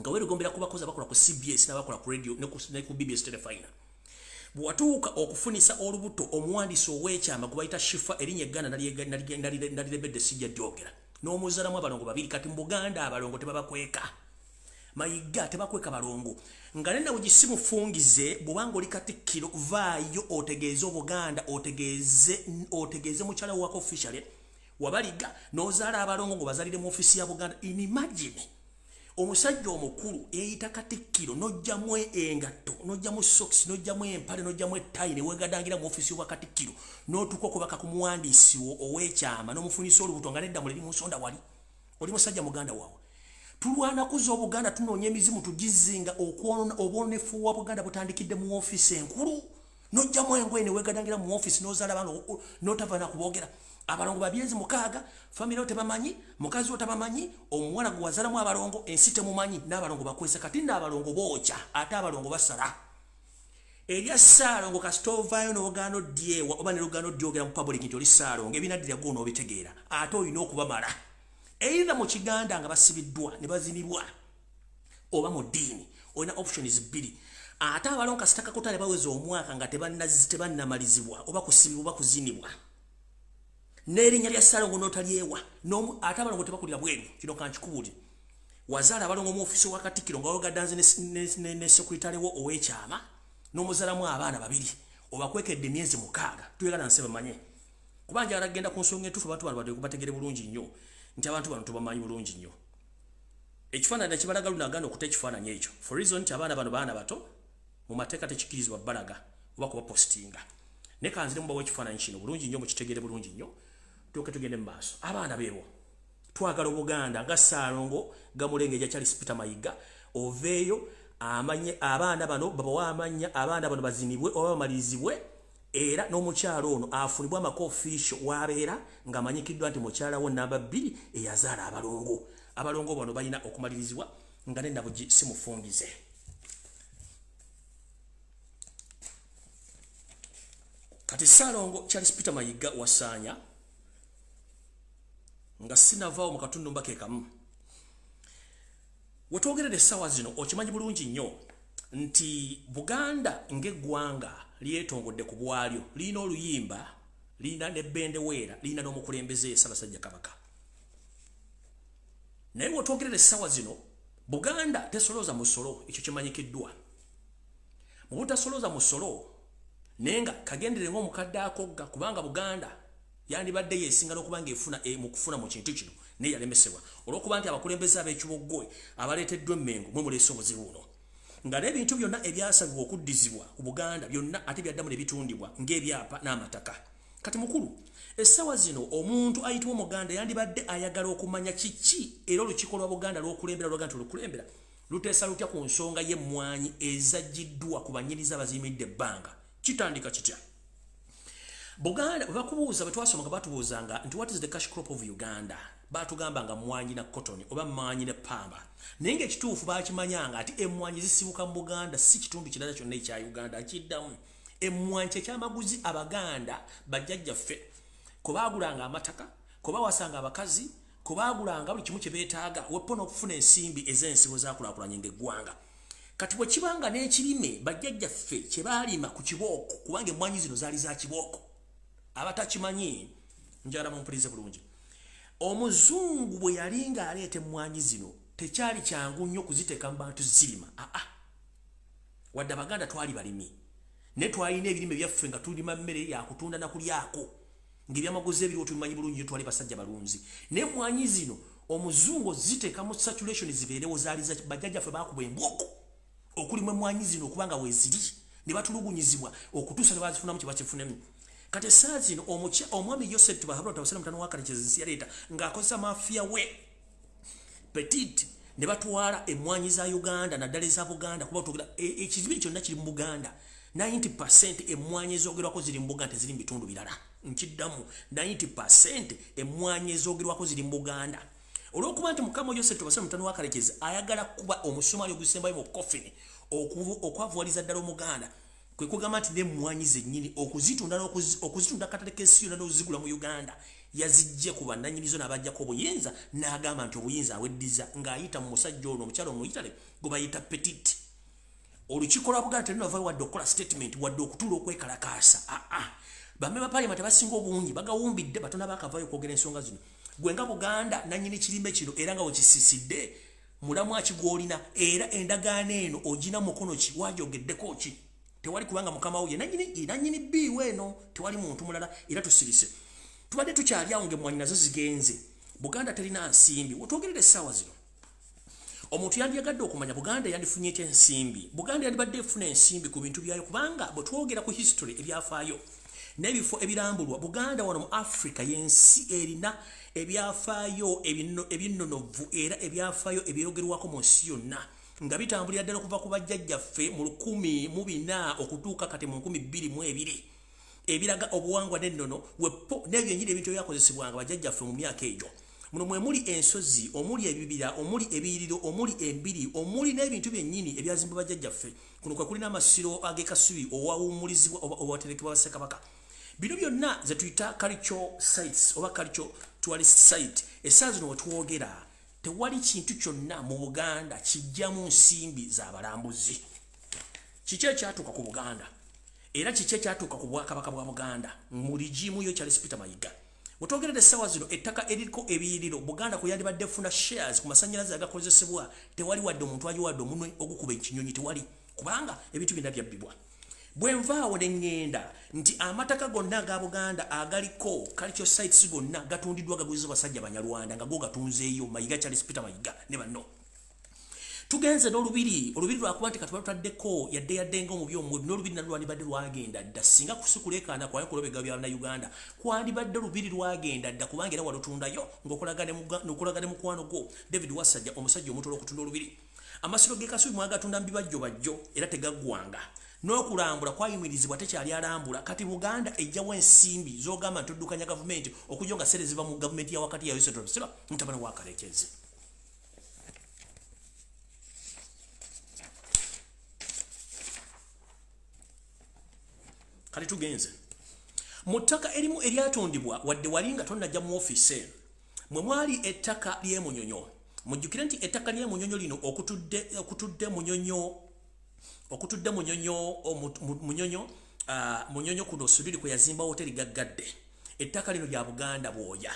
nga weerigombera ku bakozi abakola ku CBS n'abakola ku radio ne ku BBS Terefayina. Bw'watuuka okufunisa olubuto omuwandiisi ow'ekyama gwe bayita Shifa, erinnya egganda naliremedde sijja dyogera, n'omuzaalamu abalongo babiri. Kati mu Buganda abalongo tebabakweka, Mayiga tebakweka balongo. Nga ne nawe gisimufungize, bw'obanga oli Katikkiro vaayo otegeeze Obuganda, otegeeze mukyala wako officially wabaliga n'ozaala abalongo ng'obazaalire mu ofiisi ya Buganda. Imagine omusajja omukulu eyita Katikkiro n'ojjamu engatto, n'ojjamu socks, n'ojjamu empale, n'ojjamu ettayi ne weegadangira mu ofiisi y'Obwakatikkiro n'otuuka okubaka ku muwandiisi wo ow'ekyama n'omufunisa olubuto nga nedda muleri mu nsonda wali. Oli musajja muganda waawe. Tulwana kuzza Obuganda, tunoonya emizimu tugizinga okwonona obwonefu wa Buganda butandikidde mu ofiisi enkulu. N'ojjamu engoye ne weegadangira mu ofiisi n'ozaala abaana n'otava na kuboogera. Abalongo ba myezi 6, famire yo tebamanyi, mukazi wo tabamanyi, omuwala gwe wazaalamu abalongo ensi temumanyi, n'abalongo bakwesa. Kati nno abalongo bookya ate abalongo basala. Erya Ssaalongo kasita ovaayo n'ogaana oddyewa oba ne lugaana odyogera mu public nti oli Ssaalongo, ebinaddira gwo n'obitegeera ate olina okubamala. Either mu Kiganda nga basibiddwa ne bazinibwa oba mu ddiini, olina options bbiri. Ate abalongo kasita kakutale baweza omwaka nga tebannamalizibwa oba kusibibwa oba kuzinibwa, n'erinnya lya Ssaalongo n'otalyewa, ate abalongo tebakulira bweru. Kino kankikubuulire, wazaala abalongo mu ofiisi wa Katikkiro nga wegadanze ne sekuritale wo ow'ekyama n'omuzaalamu abaana babiri, obakwekedde emyezi 6. Tuyagala nsi bamanye, kuba njagala kugenda ku nsonga entuufu abantu bano bategere bulungi nnyo nti abantu bano tubamanyi bulungi nnyo. Ekifaananyi ekibalaga lunagaana okuta ekifaananyi ekyo for reason nti abaana bano baana bato, mu mateeka tekikirizibwa balaga oba kubapositinga. Naye kanzire mubawa ekifaananyi kino bulungi nnyo mukitegere bulungi nnyo, tuuke tugende mu maaso. Abaana beebo twagala Obuganda nga Ssaalongo Gamulengeja Charles Peter Mayiga oveeyo amanye abaana bano babawe amannya, abaana bano bazinibwe oba bamalirizibwe, era n'omukyalo ono afunibwe amaka official w'abeera ng'amanyikiddwa nti mukyala wo namba 2 eyazaala abalongo. Abalongo bano balina okumalirizibwa nga ne Nabugi simufungize. Kati Ssaalongo Charles Peter Mayiga wasaanya nga sinavaawo mu katundu mbaka ekamu. Wetwogerera essaawa zino okimanyi bulungi nnyo nti Buganda ng'eggwanga lyetongodde ku bwalyo, lirina oluyimba, lirina n'ebbendeweera, lirina n'omukulembeze Ssaabasajja Kabaka. Naye wetwogerera essaawa zino Buganda tesolooza musolo, ekyo kimanyikiddwa. Mu butasolooza musolo naye nga kagendere ng'omukadde akogga, kubanga Buganda yandibadde yeesinga n'okuba ng'efuna mu kufuna mu kintu kino, naye yalemesebwa olw'okuba nti abakulembeze ab'ekiboggoe abaleeteddwa Emmengo mwe muleese obuzibu buno. Nga n'ebintu byonna ebyasabibwa okuddizibwa ku Buganda byonna ate byaddamu ne bitundibwa ng'ebyapa n'amataka. Kati mukulu, essaawa zino omuntu ayitibwa Omuganda yandibadde ayagala okumanya kiki era olukiiko lwa Buganda lw'okulembera lwaga nti olukulembera luteesa lutya ku nsonga y'emmwanyi ezaggiddwa ku bannyinizo abaziyimiridde ebbanga. Kitandika kitya? Buganda bwe bakubuuza, bwe twasomanga batubuuzanga nti what is the cash crop of Uganda? Batugamba nga mmwanyi na cotton oba mmwanyi ne ppamba. Naye ng'ekituufu baakimanyanga nti emmwanyi zisibuka mu Buganda, si kitundu kirala kyonna ekya Uganda. Nkiddamu, emmwanyi kyekyamaguzi Abaganda bajjajjaffe kwe baagulanga amataka, kwe bawasanga abakazi, kwe baagulanga buli kimu kye beetaaga wepo n'okufuna ensimbi ez'ensibo zaakulaakulanya ng'eggwanga. Kati bwe kibanga n'ekirime bajjajjaffe kye baalima ku kibooko, kubanga emmwanyi zino zaali za kibooko. Abatakimanyi njagala mumpulirize bulungi. Omuzungu bwe yali ng'aleeta emmwanyi zino tekyali kyangu nnyo kuziteeka mu bantu zirima. Aa, wadde Abaganda twali balimi, naye twalina ebirime byaffe nga tulima mmere yakutunda na kulyako. Ng'ebyamaguzi ebiriwo tubimanyi bulungi, twali basajja balunzi. Naye emmwanyi zino omuzungu ziteeka mu saturation zibeerewo, zaali bajjajjaffe baakuba embuuku okulimu emmwanyi zino okubanga weeziri, ne batulugunyizibwa okutuusa ne bazifunamu kye bakifunemu. Kati essaawa zino omwami Yosef Tibuhaburwa Tabasira mutano wa Kalekezi yaleeta ng'akozesa mafia we Petit ne batwala emmwanyi za Uganda naddala eza Buganda, kuba twogera ekizibiri kyonna kiri mu Buganda. 90% emmwanyi ezoogerwako ziri mu Buganda, teziri mu bitundu birala. Nkiddamu, 90% emmwanyi ezoogerwako ziri mu Buganda. Olw'okuba nti mukama Yosef Tibuhaburwa mutano wa Kalekezi ayagala kuba omusumaali ogusembayo mu coffin okwavuwaliza ddala Omuganda, kwe kugamba nti n'emmwanyi zennyini okuzitunda okuzitunda katale k'ensi yonna n'ozigula mu Uganda yazijje ku bannannyinizo n'abajjako obuyinza, n'agamba nti obuyinza aweddiza ng'ayita mu musajja ono omukyala omuyitale gwe bayita Petit. Olukiiko lwa Buganda terunavaayo wadde okukola statement wadde okutuula okwekalakaasa. Aa, bamemba parliament abasinga obungi bagawumbidde, batono baakavaayo okwogera ensonga zino. Gwe nga Buganda nannyini kirime kino era nga wekisiisidde, mulamu akigwolina, era endagaano eno ogina mukono ki, wagyogeddeko ki? Tewali, kubanga mukama wo ye nannyini bbiiwe eno, tewali muntu mulala, era tusirise. Tubadde tukyali awo ng'emmwanyi nazo zigenze. Buganda terina nsimbi. Wetwogerera essaawa zino, omuntu yandiyagadde okumanya Buganda yandifunye etya ensimbi. Buganda yandibadde efuna ensimbi ku bintu byayo, kubanga bwe twogera ku history, ebyafaayo n'ebifo ebirambulwa, Buganda wano mu Africa y'ensi erina ebyafaayo ebinnonovu era ebyafaayo ebyogerwako mu nsi yonna, nga bitambulira ddala okuva ku bajjajjaffe mu 1400 okutuuka kati mu 2020, ebiraga obuwangwa n'ennono wepo n'ebyennyini ebintu ebyakozesebwanga bajjajjaffe mu myaka egyo. Muno mwe muli ensozi, omuli ebibira, omuli ebiyiriro, omuli embiri, omuli n'ebintu byennyini ebyazimbibwa bajjajjaffe. Kuno kwe kuli n'amasiro ag'e Kasubi owawummulizibwa oba owaterekebwa bassekabaka. Bino byonna ze tuyita cultural sites oba cultural tourist site. Essaawa zino wetwogera tewali kintu kyonna mu Buganda kijjamu nsimbi z'abalambuzi. Kiki ekyatuuka ku Buganda? Era kiki ekyatuuka ku bwakabaka bwa Buganda mu regime yo Charles Peter Mayiga? Wetwogerera essaawa zino, ettaka eririko ebiyiriro Buganda kwe yandibadde efuna shares ku masannyalaze agakozesebwa, tewali wadde omuntu agiwadde omunwe ogukuba ekinyonyi, tewali, kubanga ebintu byonna byabbibwa. Bwe nvaawo ne ŋŋenda nti amataka gonna aga Buganda agaliko cultural sites gonna gatundiddwa, gaguziza basajja Banyarwanda nga go gatunzeeyo Mayiga Charles Peter Mayiga ne banno. Tugenze n'olubiri, olubiri lwakuba nti katuba tutaddeko yadde yadde ng'omubi omwe, n'olubiri nalwo lwandibadde lwagenda dda singa kusikulekaana kwayo kulobega bya Bannayuganda. Kwandibadde olubiri lwagenda dda, kubanga era walutundayo ng'okolaga ne mukwano gwo David Wasajja, omusajja omutola okutunda olubiri. Amasiro g'e Kasubi mwagatunda mu bibajjo bajjo era tegaggwanga. N'okulambula kwayimirizibwa, tekyali alambula. Kati Buganda ejjawo ensimbi z'ogamba nti oddukanya gavumenti okujja nga ssente ziva mu gavumenti ya wakati ya Yosef Tibuhaburwa mutabani wa Kalekezi? Kati tugenze mu ttaka erimu eryatundibwa wadde wali nga tonnajja mu ofiisi eno, mwe mwali ettaka ly'emunyonyo. Mujjukire nti ettaka ly'emunyonyo lino okutudde Munyonyo, okutudde Munyonyo, Munyonyo, Munyonyo kuno Sudiri kwe yazimba woteri gaggadde. Ettaka lino lya Buganda bwoya,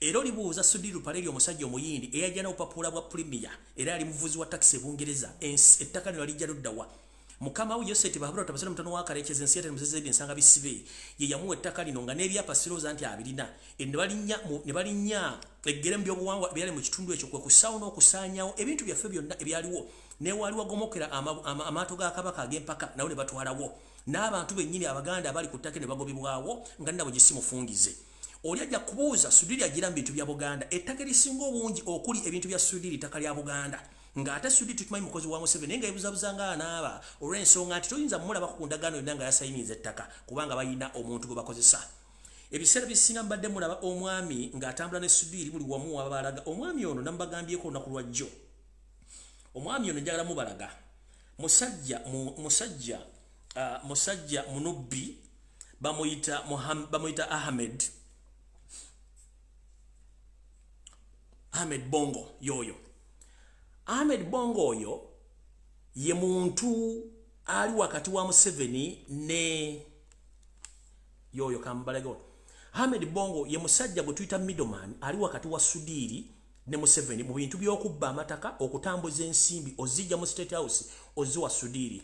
era olibuuza Sudiri Ruparelia, omusajja omuyindi eyajja n'obupapula bwa premier era yali muvuzi wa takisi e Bungereza, ettaka lino lijja luddawa? Mukama we Yosef Tibuhaburwa Tabasira mutano wa Kalekezi, ensi yatene Muzezi ensanga bisibe, ye yamuwa ettaka lino nga n'ebyapa sirowooza nti abirina. Ne balinnya eggere mu byobuwangwa ebyali mu kitundu ekyo, kwe kusaawo n'okusaanyaawo ebintu byaffe byonna ebyaliwo. Ne waali wagomokera amaato ga Kabaka ag'empaka, nawo ne batwalawo, n'abantu bennyini Abaganda abali ku ttaka ne bagobebwawo nga nnabo gye simufungize. Oli ajja kubuuza, Sudiri agira mu bintu bya Buganda? Ettaka erisinga obungi okuli ebintu bya Sudiri ttaka lya Buganda, ng'ate Sudiri tukimanyi mukozi wa Museveni, naye nga yebuzabuza nga anaaba olw'ensonga nti toyinza mumulaba ku ndagaano yonna nga yasayiniza ettaka, kubanga balina omuntu gwe bakozesa. Ebiseera bisinga mbadde mulaba omwami ng'atambula ne Sudiri buli wamu wabalaga. Omwami ono namubagambyeko olunaku lwajjo. Omwami ono njagala mubalaga, musajja munubbi, bamuyita Ahmed Bongo. Yoyo Ahmed Bongo oyo ye muntu ali wakati wa Museveni ne yoyo kambalego. Ahmed Bongo ye musajja gwe tuyita middleman, ali wakati wa Sudiri ne Museveni mu bintu by'okubba amataka, okutambuza ensimbi ozijja mu State House oziwa Sudiri.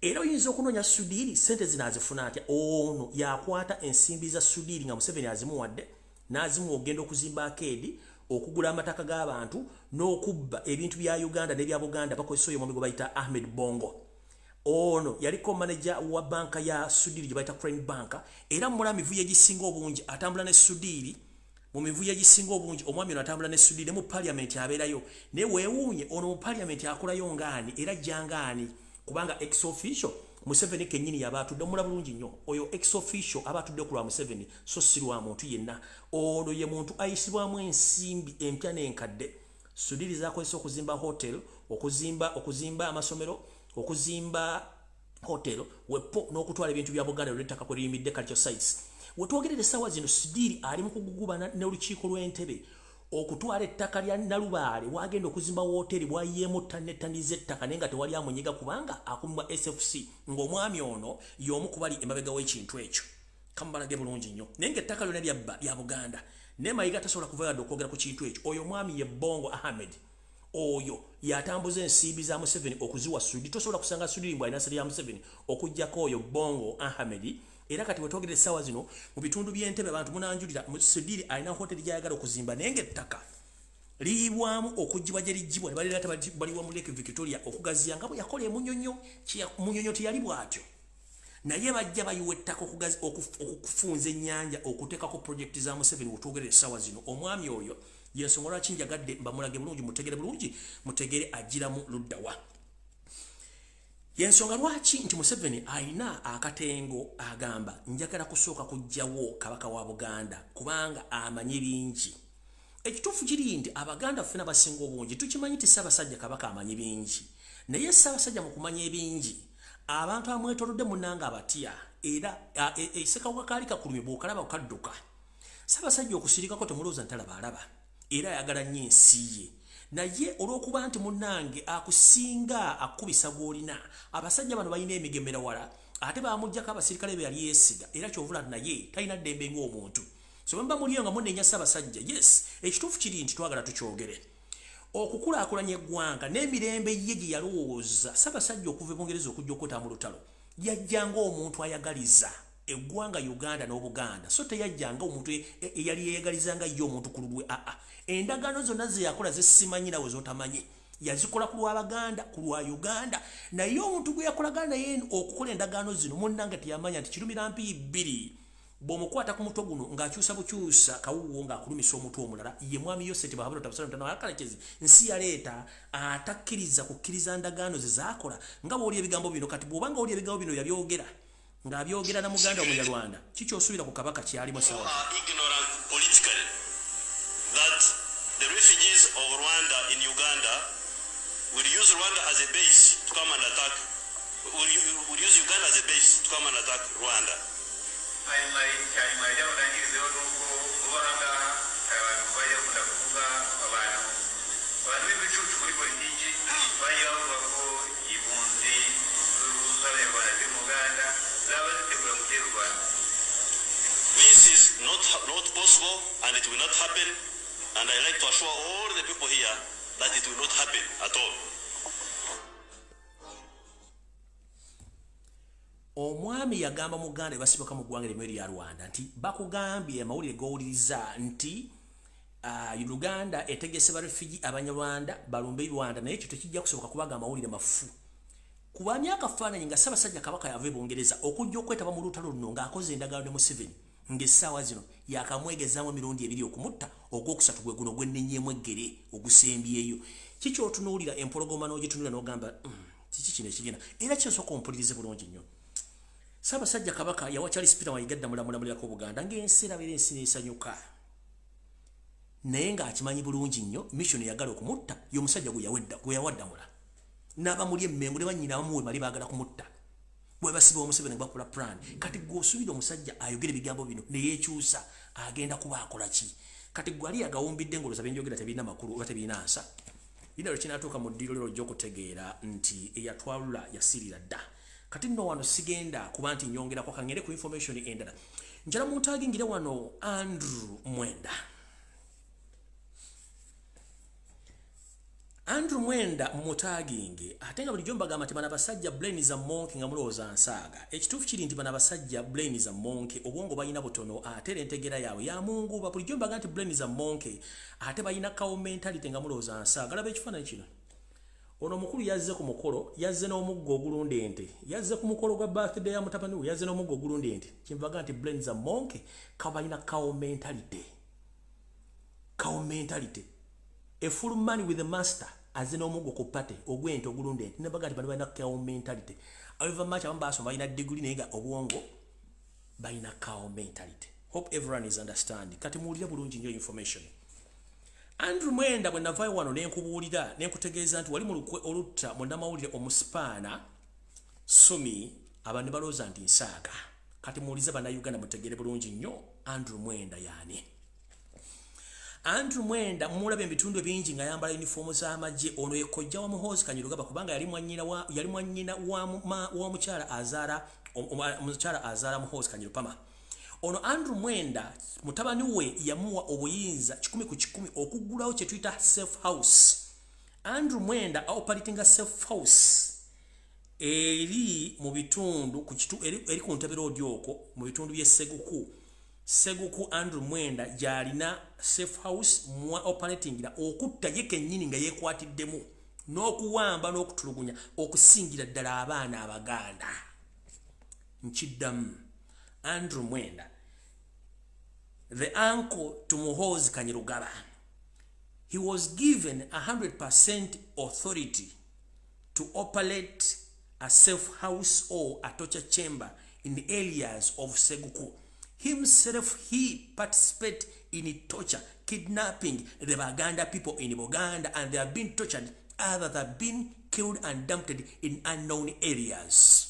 Era oyinza okunoonya Sudiri sente zino azifuna atya? Ono yakwata ensimbi za Sudiri nga Museveni azimuwadde n'azimuwa ogenda okuzimba akeedi, okugula amataka g'abantu n'okubba ebintu bya Uganda n'ebya Buganda. Bakozesa oyo omwami gwe bayita Ahmed Bongo. Ono yaliko manager wa banka ya Sudiri gye bayita Crane Bank, era mula mivuyo egisinga obungi atambula ne Sudiri. Mu mivuyo egisinga obungi omwami ono atambula ne Sudiri, ne mu parliament abeerayo. Naye weewuunye ono mu parliament akolayo ngaani era ajjangaani, kubanga ex officio Museveni kennyini yaba atudde. Omula bulungi nnyo, oyo ex officio aba atudde ku lwa Museveni, so si lwa muntu yenna. Ono ye muntu ayisibwamu ensimbi empya n'enkadde Sudiri zakozesa okuzimba hotel, okuzimba amasomero, okuzimba hotel wepo n'okutwala ebintu bya Buganda olw'ettaka kwe liyimiridde, culture sites. Wetwogerera essaawa zino, Sudiri ali mu kugugubana n'olukiiko lw'entebe okutwala ettaka lya Nalubaale wagenda okuzimba wooteri bwayiyeemu ttani z'ettaka, naye nga tewali amunyiga kubanga akumibwa SFC, ng'omwami ono y'omu ku bali emabega w'ekintu ekyo. Kamubalage bulungi nnyo, naye ng'ettaka lyonna lyabba lya Buganda, naye Mayiga tasobola kuva yadde okwogera ku kintu ekyo. Oyo omwami ye Bongo Ahmed, oyo yatambuza ensimbi za Museveni okuziwa Sudiri. Tosobola kusanga Sudiri mbw alina sente ya Museveni okuggyako oyo Bongo Ahmed. Era kati wetwogerera essaawa zino mu bitundu by'entebe abantu munanjulira, Sudiri alina hoteri gy'ayagala okuzimba, naye ng'ettaka liyibwamu okugibwa gye ligibwa ne balireeta baliwa mu Lake Victoria okugaziya nga bwe yakola emunyonyo. Munyonyo teyali bw'atyo, naye bajja bayiwa ettaka okufunza ennyanja okuteekako projekiti za Museveni. Wetwogerera essaawa zino omwami oyo yensonga lwaki njagadde mbamulage bulungi, mutegere bulungi, mutegere agiramu luddawa. Yensonga lwaki nti Museveni alina akatengo, agamba njagala kusooka kuggyawo kabaka wa Buganda kubanga amanyi bingi. Ekituufu kiri nti Abaganda ffena basinga obungi tukimanyi nti Ssaabasajja Kabaka amanyi bingi, naye Ssaabasajja mu kumanya ebingi abantu amwetoolodde munnanga abatya, era ssekawuka kaali kakulumye bw'okalaba okadduka. Ssaabasajja okusirikako temulowooza ntalaba, alaba era ayagala nnyo ensi ye, naye olw'okuba nti munnange akusinga akubisa gw'olina, abasajja bano balina emigemera wala, ate bamuggyako abasirikale be yali yeesiga, era kyovula naye talina ddembe ng'omuntu. So bwe muba muliyo nga munenya Ssaabasajja, yes, ekituufu kiri nti twagala tukyogere, okukulaakulanya eggwanga n'emirembe ye gye yalowooza. Ssaabasajja okuva e Bungereza okujja okweta mu lutalo, yajja ng'omuntu ayagaliza eggwanga Uganda n'Obuganda, so teyajja nga omuntu eyali yeeyagalizanga ye omuntu ku lulwe. Aa, endagaano zonna ze yakola zesimanyi nawe z'otamanyi, yazikola ku lw'Abaganda, ku lwa Uganda, naye omuntu gwe yakolagana naye okukola endagaano zino munnange teyamanya nti kirumira mpiyi bbiri bw'omukwata ku mutwe guno ng'akyusa bukyusa kawuwo ng'akulumisa omutwe omulala. Ye mwami Yoseti Bahabula Tabusalatakalekezi nsi yaleeta atakkiriza kukkiriza ndagaano ze zaakola nga bw'oli ebigambo bino. Kati bw'obanga oli ebigambo bino yabyogera ng'abyogera na muganda omunyarwanda, kikyosuubira ku kabaka kyalimu sawa? Ignorant politically that the refugees of Rwanda in Uganda will use Rwanda as a base to come and attack, will use Uganda as a base to come and attack Rwanda. Hanyuma icyanyuma rero ndangirizeho ni uko vuba aha ngaha hari abantu bajya bakunda kuvuga, abantu b'ibicucu muri politiki bajya bavuga ko impunzi z'Abanyarwanda ziri mu Uganda zaba zitegura gutera u Rwanda. This is not possible and it will not happen, and I like to assure all the people here that it will not happen at all. Omwami yagamba muganda basibuka mu ggwanga limwe lya Rwanda nti bakugambye amawulire g'owuliriza nti Uganda etegese ba refugee Abanyarwanda balumbe Rwanda, naye ekyo tekijja kusoboka kubanga amawulire mafu. Kuba myaka faananyi nga Ssaabasajja Kabaka yava e Bungereza okujja okwetaba mu lutalo luno ng'akoze endagaano ne Museveni, ng'essaawa zino yakamwegezaamu emirundi ebiri okumutta, ogwokusatu gwe guno gwennenyeemu eggere ogusembyeyo. Kiki otunuulira empologoma n'ogitunuulira n'ogamba kiki kino ekigenda? Era kyosooka ompulirize bulungi nnyo. Ssaabasajja Kabaka yawa Charles Peter Mayiga mulamulirako Buganda ng'ensi erabira ensi n'esanyuka, naye ng'akimanyi bulungi nnyo mission eyagala okumutta y'omusajja gwe yawaddamula n'abamuli emmengo ne bannyina abamuwe bali baagala kumutta, bwe basiba Museveni bakola plan. Kati gwe osuubira omusajja ayogera ebigambo bino ne yeekyusa agenda kuba akola ki? Kati gwe ali agawumbidde ng'olowooza bye njogera tebirina makulu oba tebirina nsa. Lina lwe kinaatuuka mu ddiiro lero ojja okutegeera nti eyatwalula yasirira dda. Kati nno wano sigenda kuba nti nyongerako, kangende ku information endala. Njala muntagingire wano Andrew Mwenda. Andrew Mwenda mutaginge ate nga bulijjo mbagamba nti bano abasajja brain za monkey nga mulowooza nsaaga. Ekituufu kiri nti bano abasajja brain za monkey, obwongo balina butono ate era entegeera yaabwe ya munguba. Bulijjo mbagamba nti brain za monkey ate balina cow mentality nga mulowooza nsaaga. Laba ekifaananyi kino. Ono omukulu yazze ku mukolo, yazze n'omuggo ogulunda ente, yazze ku mukolo gwa birthday ya mutabani we, yazze n'omuggo ogulunda ente. Kyenvaga nti brain za monkey kabalina cow mentality. Cow mentality. A full man with a master azze n'omuggo ku party ogw'ente ogulunda ente. Nebaga nti bano balina cow mentality. However much abamu baasoma balina degree naye nga obwongo balina cow mentality. Hope everyone is understanding. Kati muwulire bulungi nnyo information. Andrew Mwenda bwe navaayo wano ne nkubuulira ne nkutegeeza nti wali mu lukwe olutta munnamawulire omusipaana Sumi, abantu ne balowooza nti nsaaga. Kati muwulize Bannayuganda mutegeere bulungi nnyo Andrew Mwenda y'ani. Andrew Mwenda mulaba ebitundu bingi ng'ayambala yunifoomu z'amagye. Ono ye kojja wa Muhoozi Kainerugaba kubanga yali mwannyina wa mukyala azaala Muhoozi Kainerugaba. Ono Andrew Mwenda mutabani we yamuwa obuyinza 100 ku 100 okuggulawo kye tuyita safe house. Andrew Mwenda operatinga safe house eri mu bitundu ku kitu eri ku Ntebe Road okwo mu bitundu by'e Seguku. Seguku Andrew Mwenda gy'alina safe house mwa operatingira okutta ye kennyini nga yeekwatiddemu n'okuwamba n'okutulugunya okusingira ddala abaana Abaganda. Nkiddamu, Andrew Mwenda, the uncle to Muhoozi Kainerugaba, he was given 100% authority to operate a safe house or a torture chamber in the areas of Seguku. Himself, he participated in torture, kidnapping the Baganda people in Buganda, and they have been tortured. Others have been killed and dumped in unknown areas.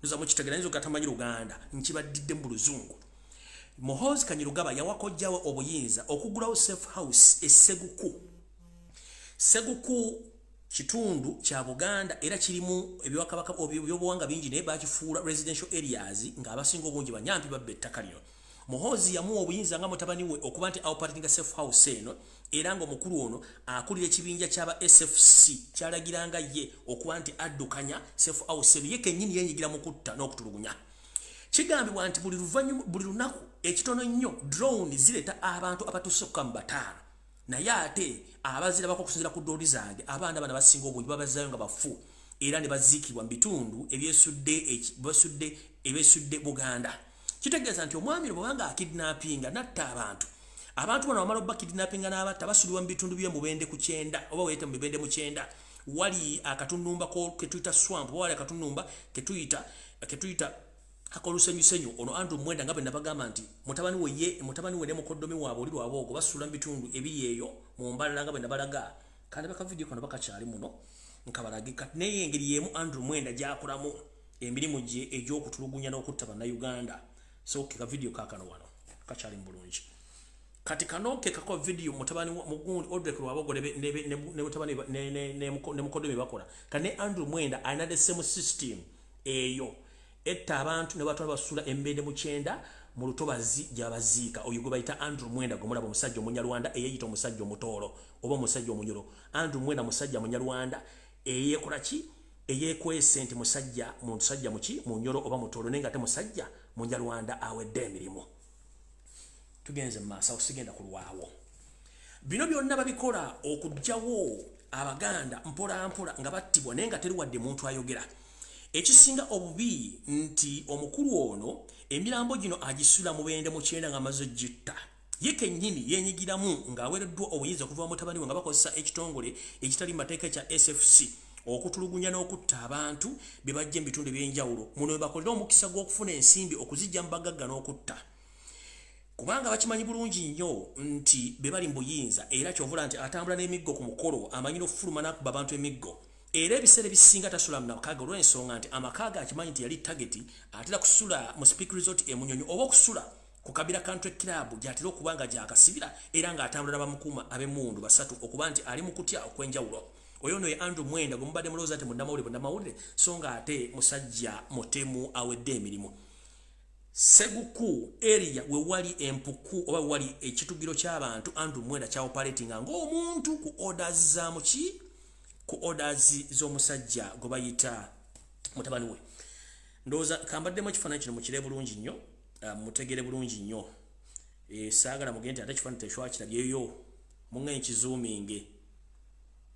Luganda nkibadidde mu luzungu. Muhoozi Kainerugaba yawa kojjawe obuyinza okugulawo safe house e Seguku. Seguku kitundu kya Buganda era kirimu ebyobwakabaka ebyobuwangwa bingi naye bakifuula residential areas ng'abasinga obungi banyampi babba ettaka lino. Muhoozi yamuwa obuyinza nga mutabani we okuba nti operatinga safe house eno, era ng'omukulu ono akulira ekibinja ky'aba SFC kyalagiranga ye okuba nti addukanya safe house eno, ye kennyini yeenyigira mu kutta n'okutulugunya. Kigambibwa nti buli lunaku ekitono nnyo drone zireeta abantu abatusukka mu 5, naye ate abazirabako okusinziira ku ddooli zange abaana bano abasinga obungi babazaayo nga bafu era ne baziikibwa mu bitundu ebyesudde Buganda. Kitegeeza nti omwami ono bw'abanga akidnappinga n'atta abantu, abantu bano bamala obbakidnappinga n'abatta basulibwa mu bitundu by'e Mubende ku 90 oba weeyite mu Mubende mu 90 wali akatunumba ke tuyita swamp oba wali akatunumba ke tuyita ak'olusenyusenyu. Ono Andrew Mwenda nga bwe nabagamba nti mutabani we ne mukoddomi waabwe oli Lwaboogo basula mu bitundu ebiri eyo mu Mbalala nga bwe nabalaga. Kandi bakavidiyo kano bakakyali muno nkabalage. Kati naye engeri y'emu Andrew Mwenda gy'akolamu emirimu gye egy'okutulugunya n'okutta Bannayuganda. So ke kavidiyo kaakano wano kakyali mu bulungi. Kati kano ke kako video mutabani mugundi Odrek Lwabogo ne mutabani ne mukoddomi bakola. Kati ne Andrew Mwenda alina the same system eyo etta abantu ne batwala basula embende mu 90 mu lutobazi gy'abaziika. Oyo gwe bayita Andrew Mwenda gwe mulaba omusajja Omunyarwanda eyeeyita omusajja omutoolo oba omusajja omunyoro. Andrew Mwenda musajja Munyarwanda eyeekola ki? Eyeekwese nti musajja muki munyoro oba mutoolo, naye nga ate musajja Munyarwanda awedde emirimu. Tugenze mu maaso, sigenda kulwawo. Bino byonna babikola okuggyawo Abaganda mpola mpola nga battibwa naye nga teri wadde muntu ayogera. Ekisinga obubi nti omukulu ono emirambo gino agisula Mubende mu 90 ng'amaze gitta. Ye kennyini yeenyigiramu ng'aweereddwa obuyinza okuva mu mutabani we nga bakozesa ekitongole ekitali mateeka kya SFC okutulugunya n'okutta abantu be bajja mu bitundu eby'enjawulo. Muno we bakolera omukisa gw'okufuna ensimbi okuzijja mu bagagga n'okutta. Kubanga bakimanyi bulungi nnyo nti be bali mu buyinza, era kyovula nti atambula n'emiggo ku mukolo amanyi n'okufuluma n'akuba abantu emiggo. Era ebiseera ebisinga tasula mu maka olw'ensonga nti amaka ge akimanyi nti yali target, atera kusula mu Speke Resort e Munyonyo oba okusula ku Kabira Country Club gy'atera okuba nga gy'akasibira, era ng'atambula n'abamukuuma ab'emmundu 3 okuba nti ali mu kutya okw'enjawulo. Oyo nno ye Andrew Mwenda gwe mubadde mulowooza nti munnamawulire, so ng'ate musajja mutemu awedde emirimu. Seguku area we wali empuku oba wali ekitugiro ky'abantu Andrew Mwenda ky'operatinga ng'omuntu ku orders za muki ku orders z'omusajja gwe bayita mutabani we. Ndowooza kambaddemu ekifaananyi kino mukire bulungi nnyo, mutegere bulungi nnyo. Saagala mugende ate ekifaananyi teshwakirabyeyo, muŋŋe nkizoominge.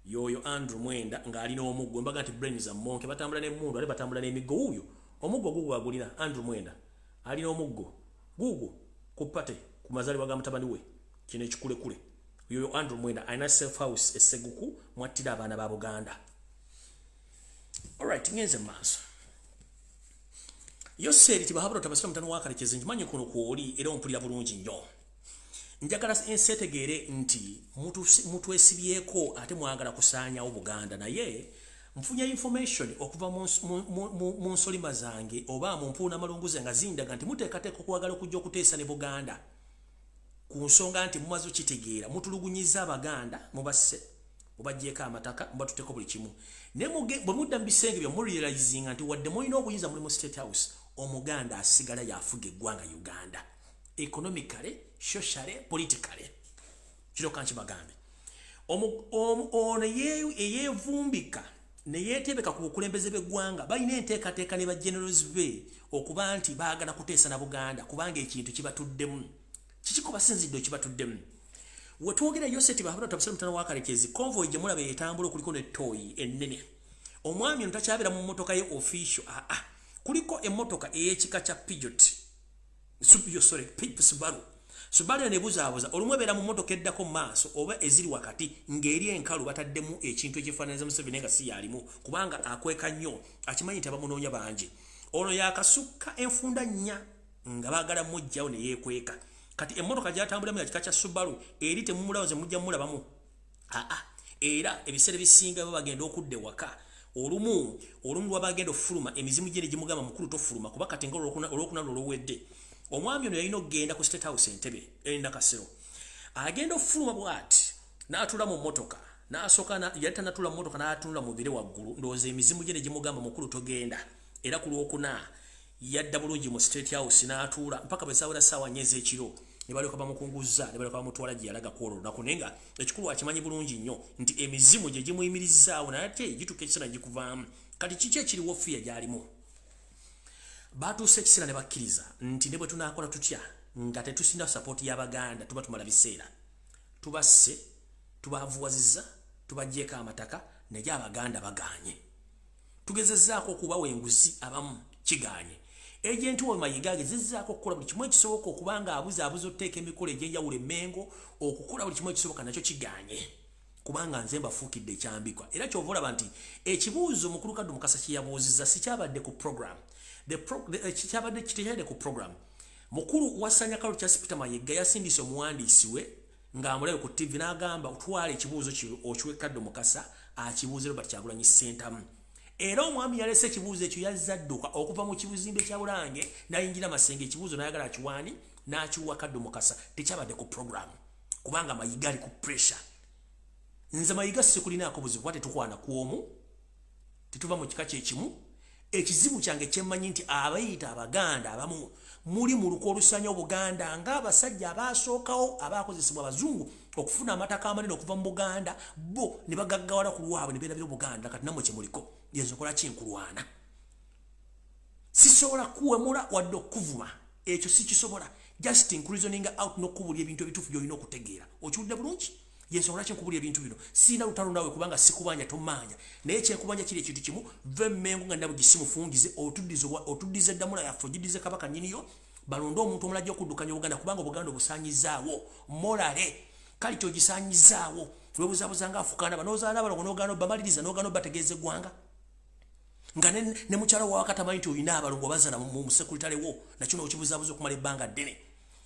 Yoyo Andrew Mwenda ng'alina omuggo, mbaga nti brains ammonke, batambula n'emmundu ate batambula n'emiggo. Wuuyo omuggo gugwo agulina Andrew Mwenda alina omuggo gugwo ku pate ku mazaalibwa ga mutabani we, kino ekikulekule. Yoyo Andrew Mwenda alina safe house e Seguku mwattira abaana ba Buganda. Alright, ngenze mu maaso. Yoseri Tibahabura Tabasira mutano wa Kalekezi, nkimanyi kuno kwoli era ompulira bulungi nnyo. Njagala ensi etegeere nti mutwesibyeko ate mwagala kusaanyawo Buganda, naye nfunye information okuva mu nsolima zange oba mu mpuuna malunguze nga zindaga nti muteekateeka okwagala okujja okuteesa ne Buganda ku nsonga nti mumaze okitegeera mutulugunyiza Abaganda, mubasse, mubaggyeko amataka, mubatuteeko buli kimu. Naye bwe mudda mu bisenge bye murealizinga nti wadde mulina obuyinza, muli mu State House, Omuganda asigala yafuga eggwanga Uganda economically, socially, politically. Kino kankibagambe, ono eyeevumbika ne yeetebeka ku bukulembeze bw'eggwanga balina enteekateeka ne ba generals be okuba nti baagala kuteesa na Buganda, kubanga ekintu kibatuddemu. Kikiko basinzidde ekibatuddemu? Wetwogera Yoseti Bahabura Tabasira mutano wa Kalekezi, convoy gye mulaba etambula okuliko n'ettooyi ennene. Omwami ono takyabeera mu mmotoka ye official, aa, kuliko emmotoka ey'ekika kya Peugeot, sorry, Subaru. Subaru eno ebuzaabuza, olumu ebeera mu mmotoka eddako mu maaso oba eziri wakati ng'eri enkalu, bataddemu ekintu ekifaananiza Museveni nga si yalimu, kubanga akweka nnyo, akimanyi nti abamunoonya bangi. Ono yakasukka enfunda nnya nga baagala muggyawo ne yeekweka. Kati emmotoka gy'atambulamu ya kika kya Subaru eri, temumulaba, nze mujja mulabamu. Aa, era ebiseera ebisinga baba bagenda okudda ewaka, olumu olumu lwaba agenda okufuluma, emizimu gye ne gimugamba, "Mukulu, tofuluma." Kuba kati nga olwokuna lwoluwedde, omwami ono yalina okugenda ku State House Entebe e Nakasero. Agenda okufuluma bw'ati n'atuula mu mmotoka, n'asooka yali tanatuula mu mmotoka, n'atunula mu bire waggulu, ndowooza emizimu gye ne gimugamba, "Mukulu, togenda." Era ku Lwokuna yadda bulungi mu State House n'atuula mpaka bwe zaawera ssaawa 4 ez'ekiro, ne balyoka bamukunguza, ne balyoka bamutwala gye yalaga ku olwo olunaku. Naye nga ekikulu akimanyi bulungi nnyo nti emizimu gye gimuyimirizaawo, naye ate gituuka ekiseera gikuvaamu. Kati kiki ekiriwo? Fiya gy'alimu, batuuse ekiseera ne bakkiriza nti ne bwe tunaakola tutya nga tetusinda support y'Abaganda, tuba tumala biseera, tubasse, tubavuwazizza, tubaggyeko amataka, naye Abaganda bagaanye. Tugezezzaako okubawa enguzi, abamu kigaanye. Agent we Mayiga agezezzaako okukola buli kimu ekisoboka okuba nga abuzaabuza, otuteeka emikolo egy'enjawulo emmengo, okukola buli kimu ekisoboka, nakyo kigaanye, kubanga nze mbafuukidde ekyambikwa. Era kyova olaba nti ekibuuzo mukulu Kaddu Mukasa kye yabuuzizza si kyabadde ku program, kyabadde kitekyadde ku program. Mukulu wasanya Kalo Charles Peter Mayiga yasindise omuwandiisi we ng'amulabe ku TV n'agamba, "Otwala ekibuuzo kino okiwe Kaddu Mukasa akibuuze Robert Kyagulanyi Ssentamu." Era omwami yalese ekibuuzo ekyo, yazza adduka okuva mu kibuzimbe kya Bulange n'ayingira Masenge, ekibuuzo n'ayagala akiwaani n'akiwa Kaddu Mukasa. Tekyabadde ku program kubanga Mayiga ali ku pressure. Nze Mayiga sikulinaako buzibu, kuba tetukwana ku omu, tetuva mu kika kyekimu. Ekizibu kyange kyemmanyi nti abayita Abaganda abamu muli mu luko olusanya Obuganda, ng'abasajja abaasookawo abaakozesebwa abazungu okufuna amataka amanene okuva mu Buganda, bo ne bagaggawala ku lwabwe ne beerabira Obuganda. Kati nammwe kyemuliko, yenze okola kinkulwana, sisobola kuwemula wadde okuvuma, ekyo sikisobola. Just nkureasoninga out n'okubulya ebintu ebituufu by'olina okutegeera. Okiwulidde bulungi? Yensonga lwaki nkubulya ebintu bino. Siina lutalo naawe, kubanga sikubanja, tomanja, naye kyenkubanja kiri ekintu kimu: va emmengo nga nabwe gisimufungize, otuddize eddamula yaffe, ogiddize Kabaka nnyiniyo, balonde omuntu omulala ajja okuddukanya Obuganda, kubanga Obuganda obusaanyizaawo morale. Kale kyogisaanyizaawo, webuzabuza nga afukaana banozaala abalongo, nogaana obamaliriza, nogaana obategeeza eggwanga nga ne mukyalo wawaka tamanyi nti olina abalongo bazala mu sekuritale wo, nakyo nokibuzabuza okumala ebbanga ddene.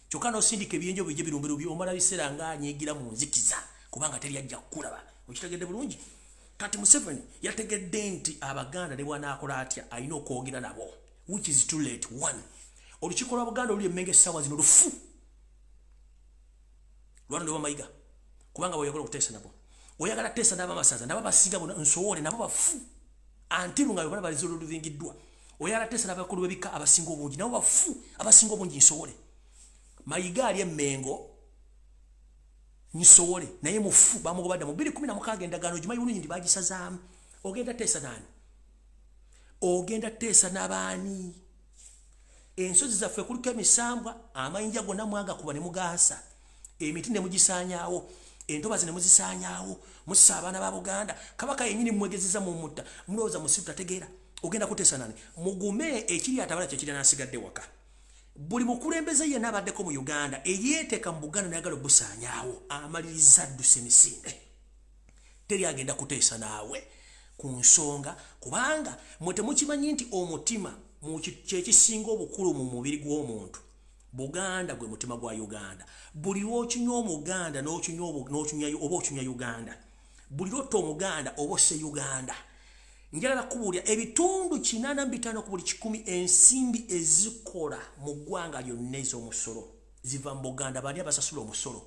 Kyokka nosindika ebyenjo bijje birumbiru omala biseera nga anyiigira mu nzikiza, kubanga teri ajja kukulaba. Okitegedde bulungi? Kati Museveni yategedde nti Abaganda ne bwanaakola atya alina okwogera nabo, which is too late. One, olukiiko lwa Buganda oluli emmenga essaawa zino lufu lwalondebwa Mayiga, kubanga bweyagala okuteesa nabo, oyagala teesa n'abamasaza, nabo abasinga bona nsowole, nabo bafu antiru nga bebala balizo oluvingiddwa. Oyagala teesa n'abakulu b'ebika abasinga obungi, nabo bafu, abasinga obungi nsowole. Mayiga ali emmengo. Nsowole naye mufu bamugobadda mu 2016 endagaano gimanyi bulungi nti bagisazaamu. Ogenda teesa nani? Ogenda teesa n'abaani? Ensozi zaffe kuliko emisambwa, amayinja gonna mwagakuba ne mugaasa, emiti ne mugisaanyaawo, entobazi ne muzisaanyaawo, mussa abaana ba Buganda. Kabaka yennyini mumwegezeza mumutta, mulowooza musiru tategeera. Ogenda kuteesa nani? Mugume, ekiri atabala kyekiri n'asigadde waka. Buli mukulembeze yenna abaddeko mu Uganda eyeeteeka mu Buganda n'ayagala obusaanyaawo amaliriza adduse emisinde. Teri agenda kuteesa naawe ku nsonga, kubanga mwe temukimanyi nti omutima kyekisinga obukulu mu mubiri gw'omuntu. Buganda gwe mutima gwa Uganda. Buli lw'okinywa Omuganda n'okinywa oba okinywa Uganda. Buli lw'otta Omuganda oba osse Uganda. Njagala kubuulira ebitundu 85 ku buli 100 ensimbi ezikola mu ggwanga lyonna ez'omusolo ziva mu Buganda. Bani abasasula omusolo?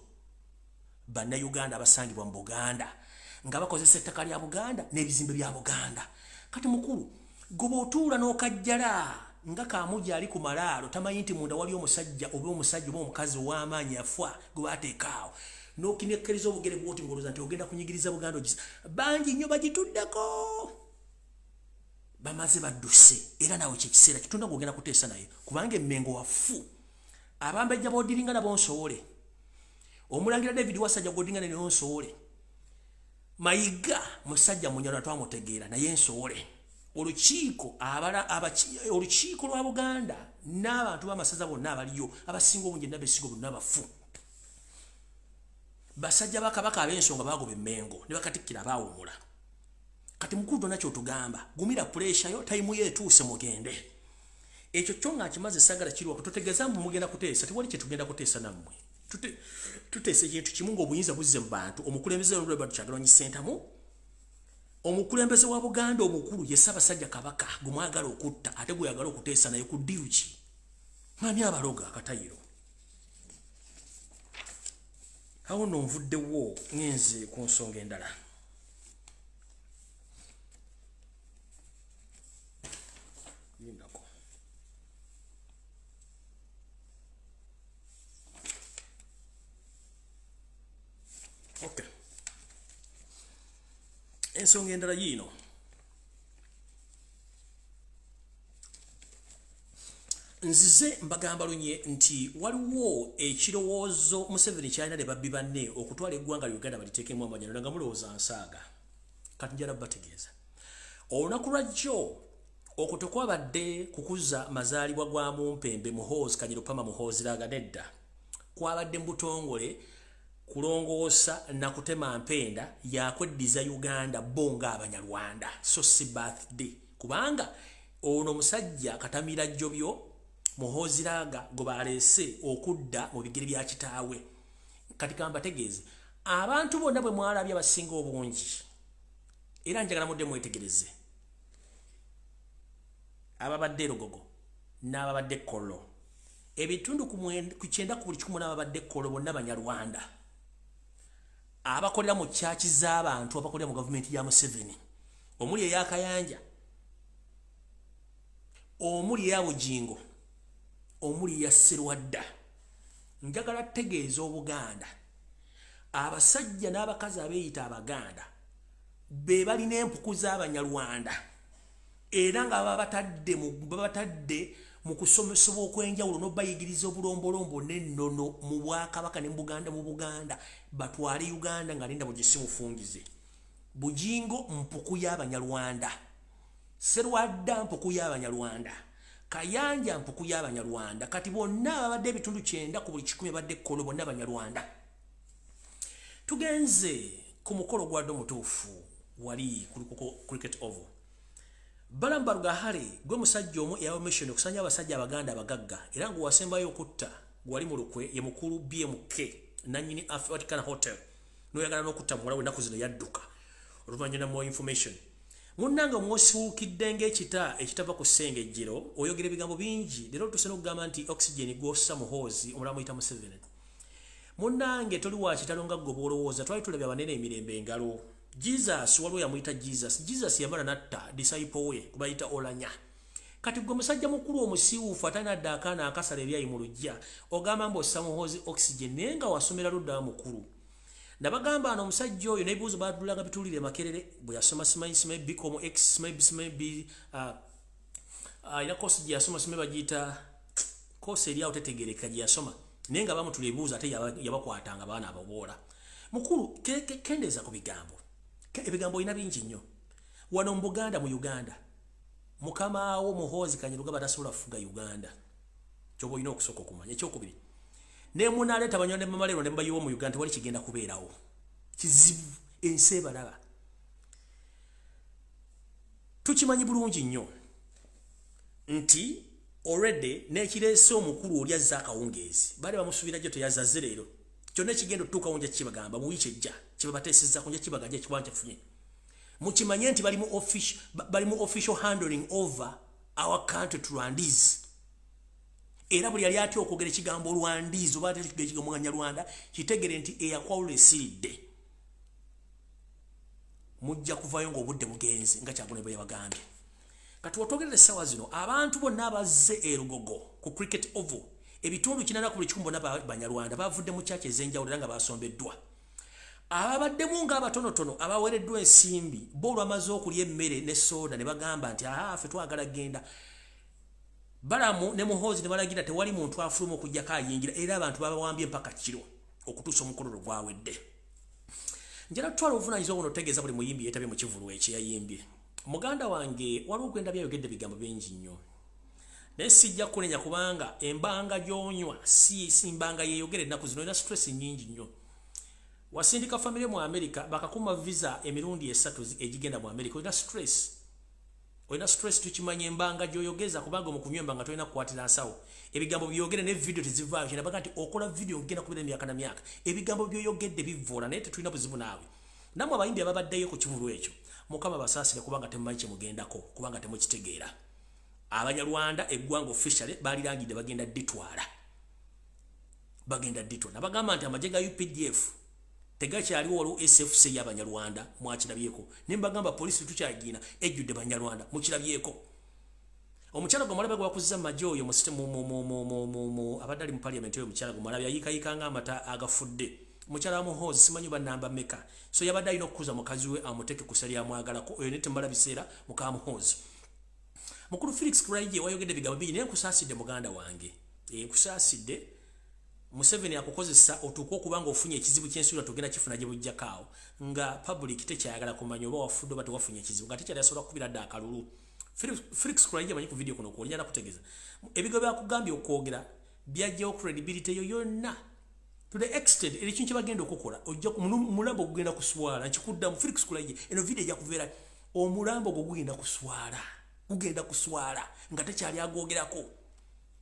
Bannayuganda abasangibwa mu Buganda nga bakozesa ettaka lya Buganda n'ebizimbe bya Buganda. Kati mukulu, goba otuula n'okajjala nga Kaamujja ali ku malaalo, tamanyi nti munda wali omusajja oba omusajja oba omukazi ow'amaanyi yafa gwe baateeka awo, n'okinekkeriza obugere bw'oti ng'olowooza nti ogenda kunyigiriza Buganda ogisa. Bangi nnyo bagituddeko, bamaze badduse, era naawe kyekiseera kitunda ng'ogenda kuteesa naye, kubanga emmengo wafu. Abambejja b'odiringa nabo nsowole, Omulangira David Wasajja gw'odiringa naye nsowole, Mayiga musajja Munyarwanda twamutegeera naye nsowole. Olukiiko olukiiko lwa Buganda n'abantu b'amasaza bonna abaliyo abasinga obungi n'abeesiga bonna bafu. Basajja ba Kabaka ab'ensonga baagoba emmengo ne bakatikkira baawummula. Kati mukulu tonna ky'otugamba, gumira puleesha yo, tayimu yo etuuse mugende. Ekyo kyo nga nkimaze saagala kiriwa kututegeeza mbu mugenda kuteesa, tewali kye tugenda kuteesa nammwe. Tuteesa ekintu kimu ng'obuyinza buzze mu bantu. Omukulembeze Robert Kyagulanyi Ssentamu, omukulembeze wa Buganda omukulu ye Ssaabasajja Kabaka gwe mwagala okutta ate gwe yagala okuteesa naye ku ddiru ki? Mwami abaloga akatayiro. Awo nno nvuddewo ngenze ku nsonga endala. Lindako. Okay. Ensonga endala yiino. Nzize mbagamba lunye nti waliwo ekirowoozo Museveni ky'alina ne babbi banne okutwala eggwanga lya Uganda baliteekemu amanyano nga mulowooza nsaaga. Kati njala bategeeza. Olunaku lwa jjo okwo tekwabadde kukuza mazaalibwa gwa Mumpembe Muhoozi Kanyirupama Muhoozi Laaga nedda. Kwabadde mu butongole kulongoosa na kutema mpenda yakweddiza Uganda bo ng'Abanyarwanda, so si birthday, kubanga ono omusajja Katamira Jjobyo Muhoozi Laaga gwe baleese okudda mu bigere bya kitaawe. Kati kambategeeze, abantu bonna bwe mwalabye abasinga obungi, era njagala mudde mwetegereze, ababadde Lugogo n'ababadde Kololo, ebitundu ku 90 ku buli 100 n'ababadde Kololo bonna Banyarwanda abakolera mu kyaki z'abantu abakolera mu gavumenti ya Museveni, omuli eya Kayanja, omuli eya Bujingo, omuli eya Sserwadda. Njagala tegeeza Obuganda, abasajja n'abakazi abeeyita Abaganda be balina empuku z'Abanyarwanda, era nga babatadde mu kusomesebwa okw'enjawulo n'obayigiriza obulombolombo n'ennono mu Bwakabaka ne mu Buganda, batwale Uganda nga linda bugisimufungize. Bujingo mpuku y'Abanyarwanda, Sserwadda mpuku y'Abanyarwanda, Kayanja mpuku y'Abanyarwanda. Kati bonna ababadde ebitundu 90 ku buli 100 abadde Kololo bonna Banyarwanda. Tugenze ku mukolo gwadde omutuufu wali ku Cricket Oval. Balaam Barugahare gwe musajja omu eyawa mission okusanya abasajja Abaganda abagagga, era ng'owasembayo okutta gwali mu lukwe ye mukulu BMK nannyini Vatican Hotel, n'oyagala n'okutta muwala we ennaku zino yadduka oluvannyuma more information. Munnange mwosiwuukidde ng'ekita ekitava ku ssengejjero, oyogera ebigambo bingi leero otuuse n'okugamba nti oxygen gw'ossa Muhoozi omulala muyita Museveni. Munnange toli wa kitalo nga ggwe bw'olowooza, twali tulabye abanene emirembe engalo. Jesus waliwo yamuyita Jesus. Jesus yamala n'atta disciple we kubayita Olanya. Kati gwe musajja mukulu omusiiwuufu atalina dda akaana akasala ebyayi mu luggya, ogamba mbu ossa Muhoozi oxygen naye nga wasomera ludda mukulu. Nabagamba ano omusajja oyo n'ebibuuzo baatulanga bituulire Makerere bwe yasoma simanyi simanyi BCom X simanyi simanyi B alina course gye yasoma simanyi bagiyita course eri awo tetegeereka gye yasoma, naye nga bamutula ebibuuzo ate yabakwatanga baana ababoola. Mukulu kendeeza ku bigambo, ebigambo olina bingi nnyo wano mu Buganda, mu Uganda. Mukamaawo Muhoozi Kainerugaba tasobola kufuga Uganda, kyoba olina okusooka okumanya. Ekyokubiri, ne munaaleeta Banyarwanda ne Bamaleero ne mubayiwa mu Uganda, tewali kigenda kubeerawo kizibu, ensi ebalaba. Tukimanyi bulungi nnyo nti already n'ekireese omukulu oli azza akawungeezi, baali bamusuubira gyo teyazazze leero. Kyonna ekigenda otutuukawo nja kibagamba mu wiiki ejja, kyebabateesezzaako nja kibaganja ekibanja kifunye. Mukimanye nti bali mu official handling over our country to Rwandese. Era buli yali atya okwogera ekigambo Rwandese oba atya okwogera ekigambo Banyarwanda, kitegere nti eyakwawula esiridde. Mujja kuvayo ng'obudde bugenze nga Kyagulanyi bwe yabagambye. Kati watwogerera essaawa zino abantu bonna abazze e Lugogo ku Cricket Oval, ebitundu 8 ku buli 100 bonna Banyarwanda bavudde mu kyaki ez'enjawulo era nga basombeddwa. Ababaddemu ng'abatonotono abaweereddwa ensimbi bo olwamaze okulya emmere ne soda ne bagamba nti aha ffe twagala genda. Balamu ne Muhoozi ne balagira tewali muntu afuluma okuggyako ayingira, era abantu babawambye mpaka kiro okutuusa omukolo gwawedde. Njala tutwala obuvunaanyizibwa buno otegeeza buli muyimbi yeetabye mu kivvulu ekyo yayimbye. Muganda wange waliwo gwenda byayogedde ebigambo bingi nnyo, naye sijja kunenya kubanga embanga gy'onywa si mbanga yeeyogera ennaku zino, olina stress nnyingi nnyo. Wasindika famire mu America bakakuma visa emirundi 3 egigenda mu America, olina stress. Olina stress, tukimanye embanga gy'oyogeza kubanga omukunywa embanga tolina kukwatira nsawo. Ebigambo byogere ne video tezivaayo, kinabaga nti okola video ogenda kubeera emyaka na myaka. Ebigambo by'oyogedde bivvoola naye tetulina buzibu naawe. Nammwe abayimbi ababaddeyo ku kivvulu ekyo, Mukama basaasire kubanga temumanyi kye mugendako, kubanga temukitegeera. Abanyarwanda eggwanga officially balirangidde bagenda dditwala. Bagenda dditwala. Nabagamba nti amagye ga UPDF tegakyaliwo, waliwo SFC y'Abanyarwanda mwakirabyeko. Ne mbagamba poliisi tukyagina ejjudde Banyarwanda mukirabyeko. Omukyala gwe mulabye gwe bakuzza mu magye oyo abadde ali mu parliament oyo omukyala gwe mulabye ayiikayiika ng'amata agafudde. Omukyala wa Muhoozi simanyi bannamba mmeka. So yabadde alina okukuza mukazi we amuteeke ku ssali amwagalako, oyo ne temumala biseera muka Muhoozi. Mukulu Felix Kulaigye wayogedde ebigambo bingi naye nkusaasidde muganda wange. Nkusaasidde Museveni akukozesa otuuke okuba ng'ofunye ekizibu ky'ensuula togenda kifuna gye bujjako awo nga public tekyayagala kumanya oba wafudde oba tewafunye ekizibu nga tekyali asobola kukubira dda akalulu. Felix Kulaigye amanyi ku video kuno kw'oli njagala kutegeeza. Ebigambo byakugambye okwogera byajjawo credibility yo yonna to the extent ekintu kye bagenda okukola ojja omulambo gugenda kuswala. Nkikuddamu Felix Kulaigye, eno video ejja kuveera omulambo gwo gugenda kuswala, gugenda kuswala nga tekyali agwogerako.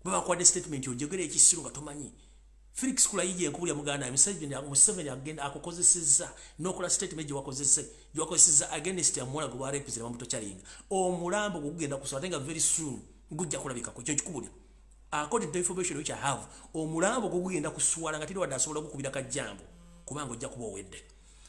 Babakuwadde statement ojogera ekisiru nga tomanyi. Felix Kulaigye nkubulya muganda Museveni agenda akukozesezza n'okola statement gye wakozesezza against omuwala gwe barepizira bamutokyalinga. Omulambo gwo gugenda kuswala ate nga very soon gujja kulabikako, ekyo nkikubulya. According to the information which I have, omulambo gwo gugenda kuswala nga teri wadde asobola kukubira kajjambo kubanga ojja kuba owedde.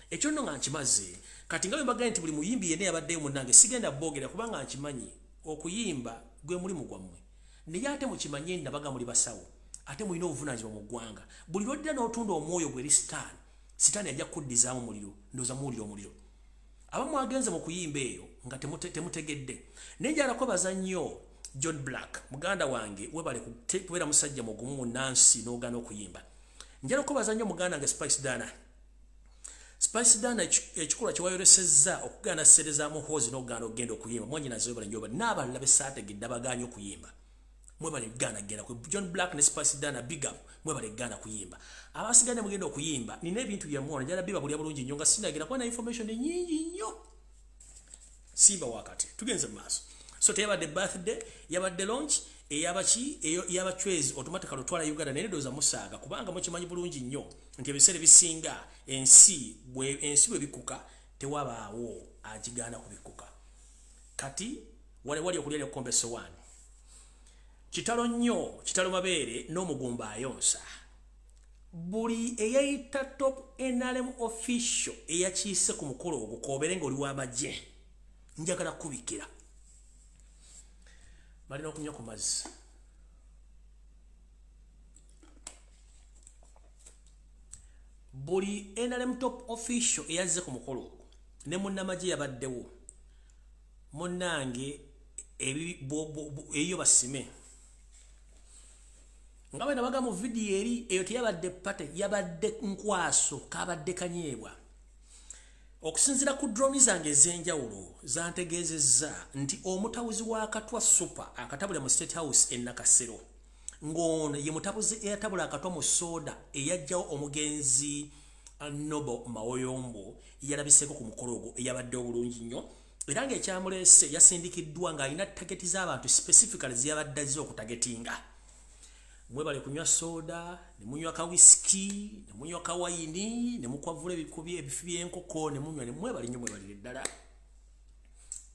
Ekyo nno nga nkimaze. Kati nga bwe mbagambye nti buli muyimbi yenna yabaddeyo munnange sigenda boogera kubanga nkimanyi okuyimba gwe mulimu gwammwe. Naye ate mukimanye nabaga muli basawo, ate mulina obuvunaanyizibwa mu ggwanga. Buli lw'oddira n'otunda omwoyo gwe eri Sitaani, Sitaani ajja kukuddizaamu muliro, ndowooza muwulira omuliro. Abamu agenze mu kuyimba eyo nga temutegedde. Naye njagala kwebaza nnyo John Black, muganda wange, webale kubeera musajja mugumu munnansi n'ogaana okuyimba. Njagala kwebaza nnyo muganda wange Spice Dana. Spice Dana ekikolwa kye wayolesezza okugaana ssente za Muhoozi n'okugaana okugenda okuyimba, mwannyinaze webale nnyo, n'abalala be saategedde abagaanye okuyimba. Mwebale gaana genda ku John Black ne Spice Dana, big up, mwebale gaana kuyimba. Abasigadde mugenda okuyimba, nina ebintu byammwe njagala bibabulira bulungi nnyo nga sinagira kuba na information nnyingi nnyo. Simba wakati tugenze mu maaso. So teyabadde birthday, yabadde launch eyabaki eyabachwezi automatically otwala Uganda naye ndowooza musaaga kubanga mukimanyi bulungi nnyo nti ebiseera ebisinga ensi bwe bikkuka tewabaawo agigaana kubikkuka. Kati wali wali okulya ekkombe sowaani. Kitalo nnyo, kitalo mabeere n'omugumba ayonsa. Buli eyayita top NRM official eyakiise ku mukolo ogwo k'obeere ng'oli w'amagye, njagala kukubikira. Balina okunywa ku mazzi. Buli NRM top official eyazze ku mukolo ogwo ne munnamagye yabaddewo, munnange eyo basime nga bwe nabaga mu vidiyo eri eyo, teyabadde party, yabadde nkwaso, kabadde kanyeebwa. Okusinziira ku drone zange ez'enjawulo zantegeezezza nti omutabuzi wa Katwa Super akatabula mu State House e Nakasero, ng'ono ye mutabuzi eyatabula akatwa mu soda eyajjawo omugenzi Noble Mawoyombo, yalabiseeko ku mukolo ogwo, eyabadde obulungi nnyo, era ng'ekyamuleese yasindikiddwa ng'alina target z'abantu specifically ziyabadde azze okutargetinga. Mwebale kunywa soda, ne munywa ka whisky, ne munywa ka wayini, ne mukwavula ebikubi ebifi by'enkoko ne munywa, ne mwebale nnyo, mwebalire ddala,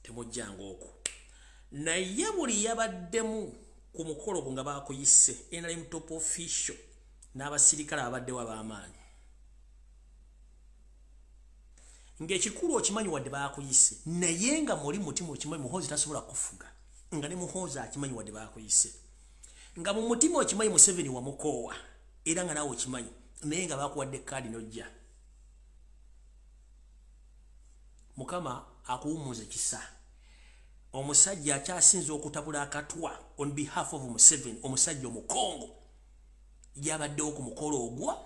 temujjanga okwo. Naye buli yabaddemu ku mukolo ogwo nga bakuyise NRM top official n'abasirikale abaddewo ab'amaanyi, ng'ekikulu okimanyi wadde bakuyise, naye nga muli mutima okimanyi Muhoozi tasobola kufuga, nga ne Muhoozi akimanyi wadde bakuyise, nga mu mutima okimanyi Museveni wamukoowa, era nga naawe okimanyi, naye nga bakuwadde kaadi n'ojja. Mukama akuwummuza kisa. Omusajja akyasinze okutabula akatwa on behalf of Museveni, omusajja Omukongo, yabaddewo ku mukolo ogwo.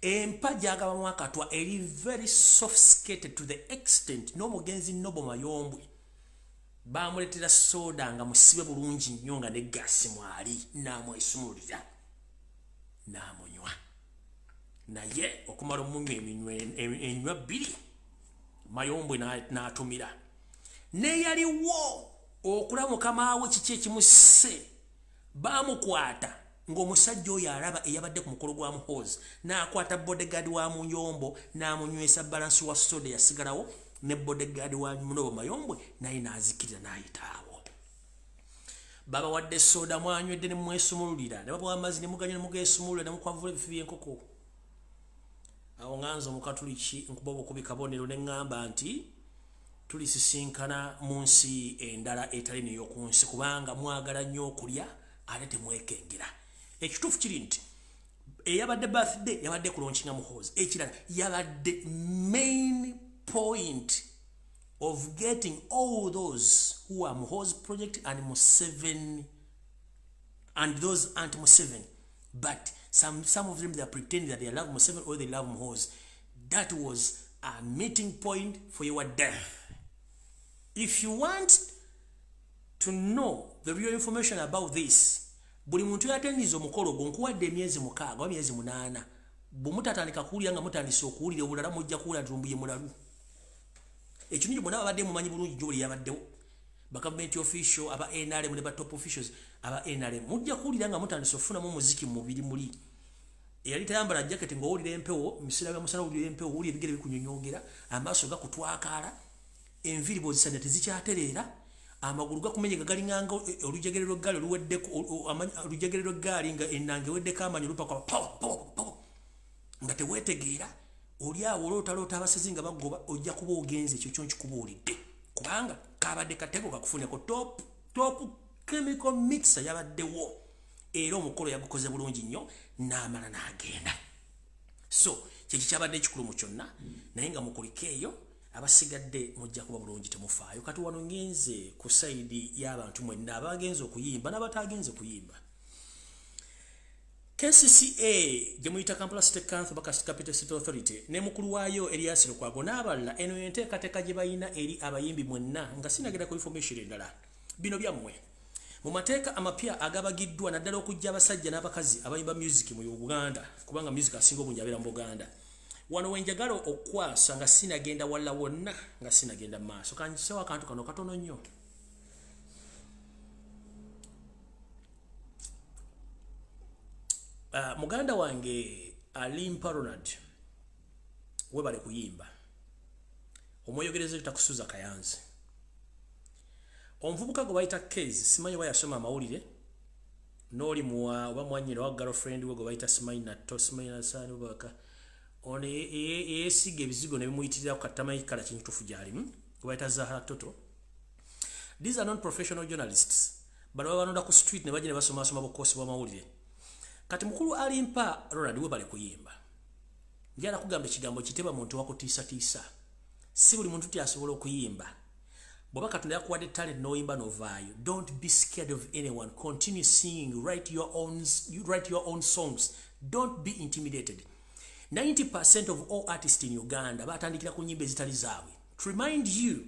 Empa gyagabamu akatwa eri very sophisticated to the extent n'omugenzi Noble Mayombwe bamuleetera soda nga musibe bulungi nnyo, nga ne gaasi mwali, n'amwesumulira n'amunywa, naye okumala omunywa enywa bbiri, Mayombwe n'atumira neyaliwo okulaba mukama we kiki ekimusse. Bamukwata ng'omusajja oyo alaba eyabadde ku mukolo gwa Muhoozi, n'akwata bodyguard wa Muyombo n'amunywesa balance wa soda yasigalawo, ne bodyguard wa Munobo Mayombwe naye n'azikirira n'ayitaawo. Babawadde soda, mwanywedde ne mwesumululira, ne babawa amazzi ne muganywa ne mugeesumulula ne mukwavula ebifi by'enkoko. Awo nganze Omukatuliki nkuba obukubi kabonero ne ŋŋamba nti tulisisinkana mu nsi endala etali neyo ku nsi, kubanga mwagala nnyo okulya ate temwekengera. Ekituufu kiri nti eyabadde birthday yabadde kulaunchinga Muhoozi. Ekirala, yabadde main point of getting all those who are Muhoozi project and Museveni and those anti-Museveni, but some of them, they are pretending that they love Museveni or they love Muhoozi. That was a meeting point for your death. If you want to know the real information about this, buli muntu yatendiza omukolo ogwo, nkuwadde emyezi 6 oba myezi 8, bwe mutatandika kuwulira nga mutandise okuwulira obulala, mujja kuwulira nti Lumbuye mulalu. Ekyo nikyo bonna babadde mumanyi bulungi gyo buli yabaddewo, ba government official aba NRM ne ba top officials aba NRM, mujja kuwulira nga mutandise okufunamu omuziki mu mubiri. Muli eyali tayambala jacket ng'owulira empewo, misira bya musana, owulira empewo, owulira ebigere bikunyonyogera, amaaso gakutwakaala, enviiri bw'ozisanya tezikyatereera, amagulu gakumenyeka galinganga olujegere lw'eggaali oluweddeko, olujegere lw'eggaali nga ennanga eweddeko amaanyi, olupaka pawo pawo pawo, nga teweetegeera, oli awo olootaloota abasezi nga bagoba, ojja kuba ogenze. Ekyo kyo nkikubuulidde kubanga kabadde katego kakufuneko. Top top chemical mixer yabaddewo, era omukolo yagukoze bulungi nnyo n'amala n'agenda. So kyeki kyabadde ekikulu mu kyonna, naye nga mukuliko eyo, abasigadde mujja kuba bulungi, temufaayo. Kati wano ngenze ku side y'abantu mwenna abagenze okuyimba n'abatagenze kuyimba. KCCA gye muyita Kampala City Council, baka Capital City Authority, ne mukulu waayo Erias Lukwago n'abalala, eno enteekateeka gye balina eri abayimbi mwenna. Nga sinagenda ku information endala, bino byammwe mu mateeka amapya agabagiddwa, naddala okujja abasajja n'abakazi abayimba music mu Uganda, kubanga music asinga obungi abeera mu Buganda. Wano wenjagala okwasa nga sinagenda walla wonna, nga sinagenda mu maaso, kanjisewo akantu kano katono nnyo. Muganda wange Alimpa Ronald, webale kuyimba, omweyogereza takusuza kayanzi. Omuvubuka gwe bayita Kezi, simanyi oba yasoma amawulire, n'oli muwa oba mwanyina owa girlfriend we gwe bayita simanyi natto simanyi nasani baka, ono yeesiga ebizigo ne bimuyitirira ku katamanyi kala kintuufu gy'alimu, gwe bayita Zahara Toto. These are non professional journalists, bano babanonda ku street ne bajja ne basomasoma bukosi bw'amawulire. Kati mukulu Alimpa Ronald, webale kuyimba. Njala kugamba ekigambo kiteba muntu wakutiisatiisa. Si buli muntu asobola okuyimba. Bw'oba Katonda yakuwadde talent n'oyimba n'ovaayo, don't be scared of anyone. Continue singing, write your own songs. Don't be intimidated. 90% of all artists in Uganda batandikira ku nyimba ezitali zaabwe. To remind you,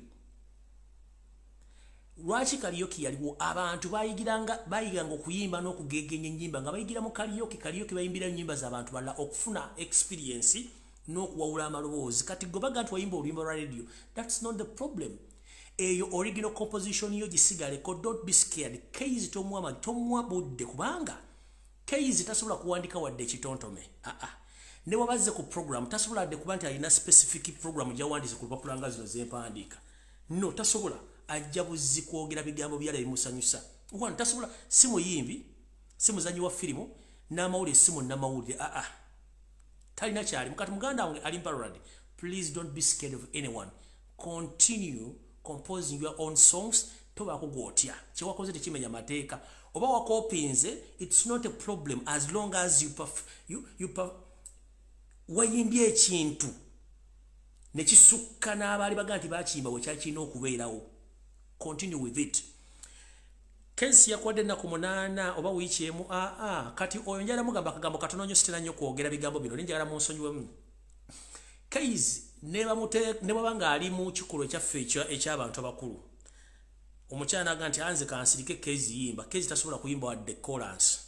lwaki karaoke yaliwo? Abantu bayigiranga okuyimba n'okugegenya ennyimba nga bayigira mu karaoke. Karaoke bayimbira ennyimba z'abantu balala okufuna experience n'okuwawula amaloboozi. Kati gwe baga nti wayimba oluyimba lwa radio, that's not the problem. Eyo original composition yo gisigaleko. Don't be scared. Kayz tomuwa budde, kubanga Kayz tasobola kuwandika wadde ekitontome. Aa, ne wabazze ku program tasobola adde kuba nti alina specific program gyawandiise ku lupapula nga zino zempandiika. No, tasobola. Ajja buzzi kwogera bigambo byala bimusanyusa. One, tasobola, si muyimbi, si muzanyi wa firimu n'amawulire, si munnamawulire. Aa, talina kyali. Mukati muganda wange ali Mbararad, please don't be scared of anyone. Continue composing your own songs. Tobaako gwotya. Kyewakoze tekimenya mateeka. Oba wakopinze, it's not a problem as long as you wayimbye ekintu nekisukka n'abaali baga nti bakiyimba bwe kyakirina okubeerawo. Continue with it. Kayz yakuwadde ennaku 8 oba wiiki emu. Aa, kati oyo njala mugamba akagambo katono nnyo. Sitera nnyo kwogera bigambo bino, ninjagala munsonyiwemu. Kayz ne bwaba ng'ali mu kikolwa ekyaffe eky'abantu abakulu, omukyala naga nti anze kansirike, Kayz yimba. Kayz tasobola kuyimba wadde chorus.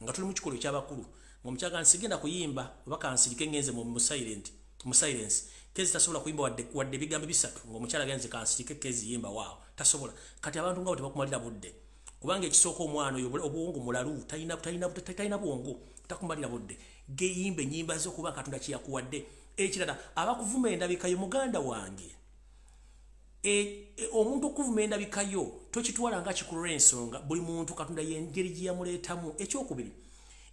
Nga tuli mu kikolwa eky'abakulu, ng'omukyala ga nsigenda kuyimba oba kansirike ngenze mu silence, Kayz tasobola kuyimba wadde ebigambo bisatu. Ng'omukyala genze kansirike, Kayz yimba, waawo tasobola. Kati abantu nga bo tebakumalira budde, kubanga ekisooka omwana oyo obwongo mulalu, talina bwongo, takumalira budde. Geyimba ennyimba zo kuba Katonda kyeyakuwadde. Ekirala, abakuvuma endabika yo, muganda wange, omuntu okuvuma endabika yo tokitwala nga kikulwa ensonga. Buli muntu Katonda yengeri gye yamuleetamu. Ekyokubiri,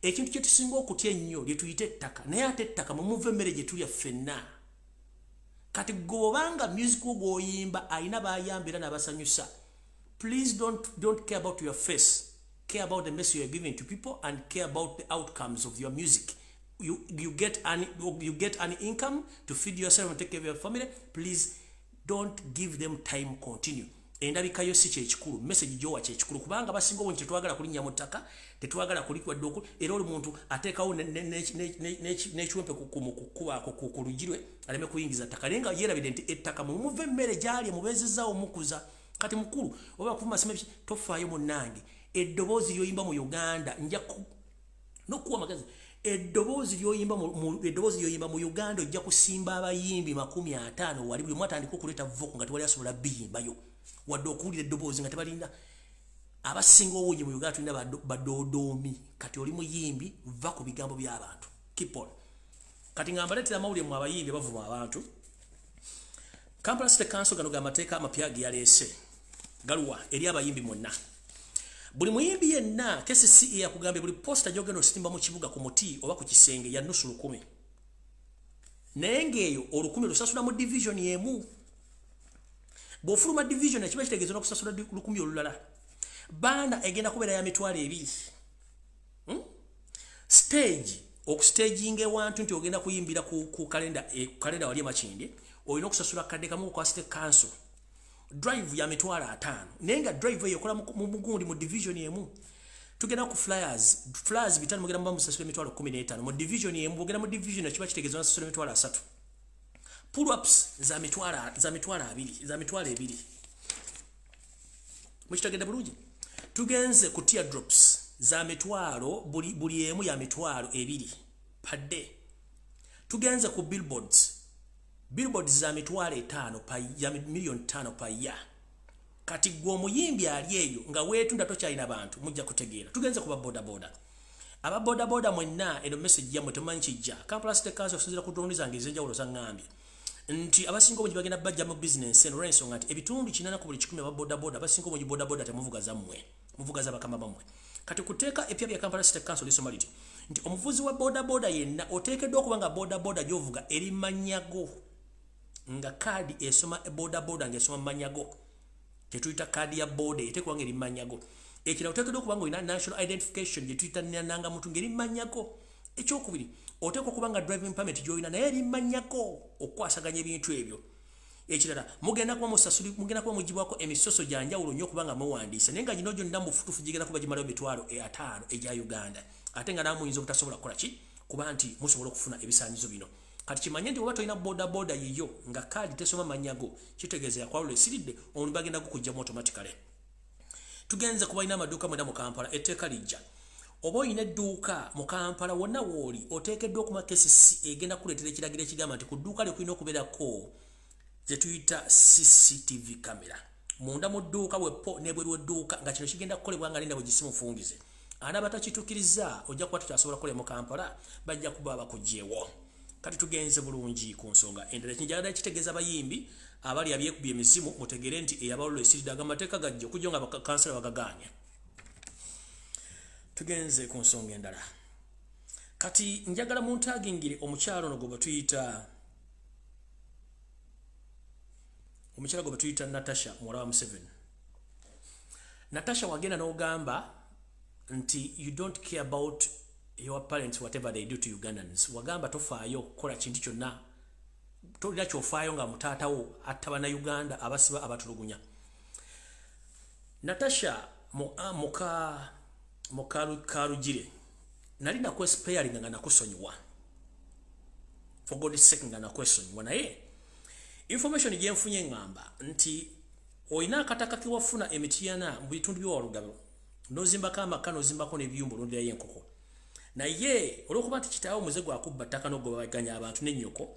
ekintu kye tusinga okutya ennyo lye tuyita ettaka, naye ate ettaka mumuva emmere gye tulya ffenna. Kati gwe obanga music wo gw'oyimba alina bayamba era n'abasanyusa, please don't care about your face. Care about the message you are giving to people and care about the outcomes of your music. You get an income to feed yourself and take care of your family. Please don't give them time. Continue. Endabika yo si kyekikulu, message gyowa kyekikulu, kubanga basinga obungi tetwagala kulinnya mu ttaka, tetwagala kulikwadde oku. Era oli muntu ateekawo n'ekiwempe kukubaako ku luggi lwe aleme kuyingiza ttaka, naye nga yeerabidde nti ettaka mumuva emmere gyali mubeezezaawo mukuza. Kati mukulu, oba kuvuma sima, tofaayo munnange. Eddoboozi lyoyimba mu Uganda, nja nokuwa amagezi, eddoboozi lyoyimba mu Uganda, ojja kusimba abayimbi 50 wali, buli omu atandika okuleeta vocal nga tewali asobola biyimbayo wadde okuwulira eddoboozi nga tebalina. Abasinga obungi mu Uganda tulina badoodoomi. Kati oli muyimbi, va ku bigambo by'abantu, keep on. Kati nga mbaleetera amawulire mu abayimbi bavuma abantu. Kampala City Council, gano gamateeka amapya ge yaleese galuwa eri abayimbi mwenna. Buli muyimbi yenna, KCCA yakugambye buli poster gyogenda ositimba mu kibuga ku muti oba ku kisenge ya nusu 1000, naye ng'eyo 1000 lusasula mu division emu. Bw'ofuluma division, ekiba kitegeeza n'okusasula 1000 olulala. Banner egenda kubeera ya 20,000. Stage, okustaginga ewantu nti ogenda kuyimbira ku kalenda wali emakindi, olina okusasula kadde kamu kwa city council. Drive ya 50,000, naye nga drive eyo ekola mu mugundi mu division emu. Tugenda ku flyers, flyers 500 mugenda muba musasula 15,000 mu division emu. Bwogenda mu division, ekiba kitegeeza onasasula 30,000. Pull ups za 20,000, za 20,000. Mukitegedde bulungi? Tugenze ku teardrops za mitwalo, buli emu ya 20,000 padde. Tugenze ku billboards, billboards za 50,000 pa ya 5 million pa ya. Kati gwe omuyimbi ali eyo nga weetunda tokyalina bantu, mujja kutegeera. Tugenze ku babodaboda. Ababodaboda mwenna, eno message yammwe, temumanyi kijja. Kampala City Council, okusinziira ku drone zange ez'enjawulo, zaŋŋambye nti abasinga obungi bagenda bajja mu bizinensi eno, olw'ensonga nti ebitundu 80 ku buli 100 ababodaboda, abasinga obungi bodaboda temuvuga zammwe, muvuga za bakama bammwe. Kati kuteeka epya bya Kampala City Council lisoma liti nti omuvuzi wa bodaboda yenna oteekeddwa okuba nga bodaboda gy'ovuga eri manyago, nga kaadi esoma bodaboda ng'esoma manyago, kyetuyita kaadi ya boda, eteekwa nga eri manyago. Ekirala, oteekeddwa okuba nga olina national identification gyetuyita nangamuntu ng'eri manyago. Ekyokubiri, Oteekwa okuba nga driving permit gy'olina naye erimanyako okukwasaganya ebintu ebyo. Ekirala, mugenda kuba musasuli, mugenda kuba mugibwako emisoso gya njawulo nnyo kubanga muwandiise, naye nga gino gyonna mu bufutufu gigenda kuba gimalayo 50,000 egya Uganda, ate nga nammwe muyinza obutasobola kukola ki, kuba nti musobola okufuna ebisaanyizo bino. Kati kimanye nti oba tolina boda boda yiyo nga kaadi tesoma mannya go, kitegeeza yakwalula esiridde, omuntu bagenda kukugyamu automatically. Tugenze ku balina amaduuka mwena mu Kampala, etteeka lijja. Oba olina edduuka mu Kampala wonna w'oli, oteekeddwa okuma KCC egenda kukuleetera ekiragiro ekigamba nti ku dduuka lyo kulina okubeerako ze tuyita CCTV camera munda mu dduuka wepo n'ebweru w'edduuka, nga kino kigenda kukolebwa nga linda bwe gisimufungize. Anaaba takituukiriza ojja kuba tokyasobola kukolera mu Kampala, bajja kuba bakuggyewo. Kati tugenze bulungi ku nsonga endala. Kinjagala kitegeeza abayimbi abali abyekubye emizimu, mutegere nti eyabalula esiridde amateeka gajja okujja nga bakansala bagagaanye. Tugenze ku nsonga endala. Kati njagala muntagingire omukyalo ono gwe batuyita omukyala gwe batuyita Natasha muwala wa Museveni. Natasha, wagenda n'ogamba nti you don't care about your parents, whatever they do to Ugandans. Wagamba tofaayo kukola kintu kyonna, tolina kyofaayo nga mutaatawo atta bannayuganda, abasiba, abatulugunya. Natasha muka Mukarugire, nali nakwesparinga nga nakusonyiwa, for God's sake, nga nakwesonyiwa, naye information gyenfunye ngamba nti olina akataka kewafuna emitiyana mu bitundu by'Walugabo, n'ozimbako amaka, n'ozimbako n'ebiyumba, olundirayo enkoko, naye olw'okuba nti kitaawo omuze gwakubba ttaka n'ogobaganya abantu n'ennyoko,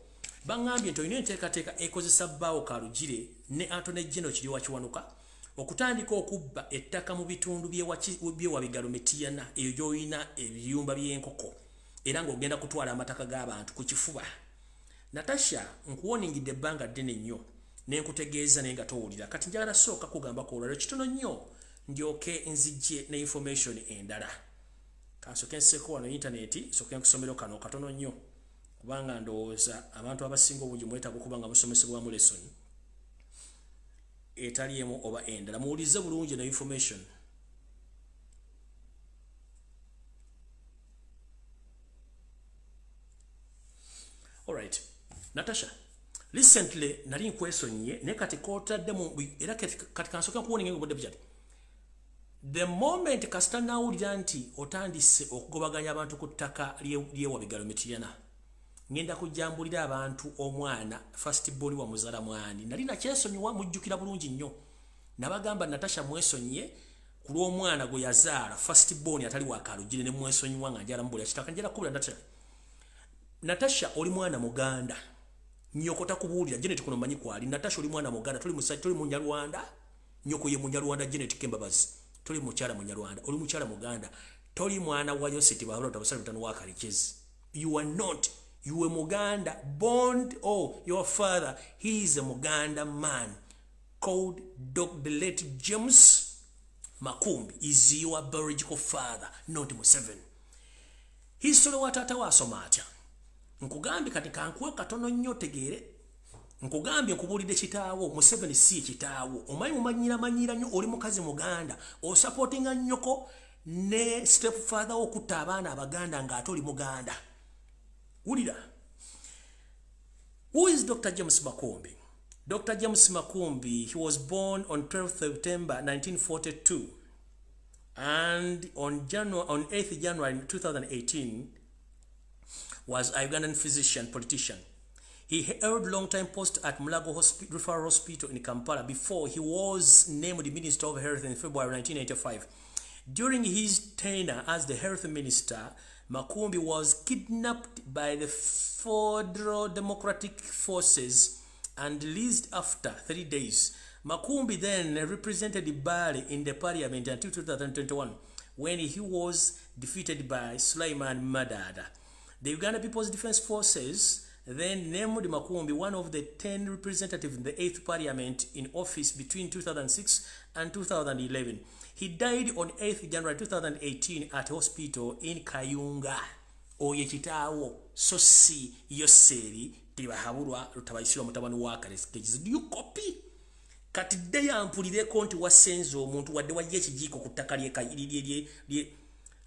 baŋŋambye nti olina enteekateeka ekozesa bbaawo Karugire ne Antony General Kiryowa Kiwanuka okutandika okubba ettaka mu bitundu by'Ewabigalo Mitiyana eyo gy'olina ebiyumba by'enkoko, era ng'ogenda kutwala amataka g'abantu ku kifuba. Natasha, nkuwoningidde ebbanga ddene nnyo ne nkutegeeza, naye nga towulira. Kati njagala sooka kugambako olwaliro kitono nnyo, ndyoke nzijje ne information endala. Kansooke nseko wano intaneti, nsooke nkusomero kano katono nnyo, kubanga ndowooza abantu abasinga obungi mwetaaga okuba nga musomesebwamu lesson etali emu oba endala. Muwulize bulungi no information. Alright, Natasha, recently nali nkwesonyiye, naye kati kotaddemu era kati kansooke nkuwoninga obudde bukyali. The moment kasita nawulira nti otandise okugobaganya abantu ku ttaka ly'Ewabigalo Mitiyana, ngenda kujambulira abantu omwana first born wa muzala mwani. Nali nakyesonyiwa, mujjukira bulungi nnyo, nabagamba Natasha mwesonyiye ku lw'omwana gwe yazaala first born atali wa Karugire, ne mwesonyiwa nga njala mubulira kitaka. Njala kubula Natasha. Natasha, oli mwana muganda, nnyoko takubuulira. Janet kuno manyi kwali. Natasha, oli mwana muganda, toli musajja, toli munyarwanda. Nnyoko ye munyarwanda Janet Kembabazi. Toli mukyala munyarwanda, oli mukyala muganda. Toli mwana wa Yoseti Bahabula Tabasala mutano wa Karekezi. You are not. You were Muganda born. Oh, your father, he is a Muganda man called Dr. the late James Makumbi is your biological father, not Museveni. History wa taata wasoma atya? Nkugambye kati kankuwe katono nnyo otegeere. Nkugambye, nkubuulidde kitaawo. Museveni si kitaawo. Omanyi mumanyira manyira nnyo. Oli mukazi muganda, osupportinga nnyoko ne step father okutta abaana abaganda ng'ate oli muganda. Wulira. Who is Dr. James Makumbi? Dr. James Makumbi, he was born on 12 September 1942 and on 8th January 2018 was a Ugandan physician politician. He held long-time post at Mulago Referral Hospital in Kampala before he was named Minister of Health in February 1985. During his tenure as the health minister, Makumbi was kidnapped by the Federal Democratic Forces and released after 3 days. Makumbi then represented Bale in the parliament until 2021, when he was defeated by Sulaiman Madada. The Uganda People's Defense Forces then named Makumbi one of the 10 representatives in the 8th parliament in office between 2006 and 2011. He died on 8th January 2018 at hospital in Kayunga. Oye kitaawo, so si Yoseri Tibahabulwa Rutabayisirwa mutabani wa Karekezi. Do you copy? Kati dde yampulireko nti wasenze omuntu, wadde wajja ekijiiko ku ttaka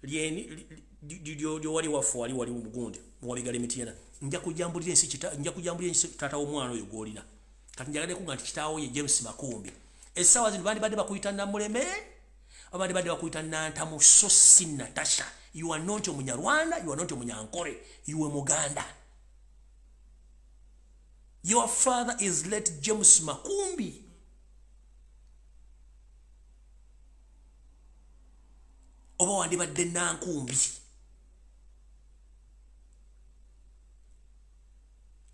Lyowali waffe wali wali mugundi muwabigala Emityana. Nja kujambulira ensi, nja kujambulira ensi taata w'omwana oyo gw'olina. Kati njagadde kuga nti kitaawo ye James Makumbi. Essaawa zino bandibadde bakuyita Namuleme, abandibadde bakuyita Nantamu, so si Natasha. You are not Omunyarwanda, you are not Omunyankore, you are Muganda. Your father is late James Makumbi. Oba wandibadde Nankumbi.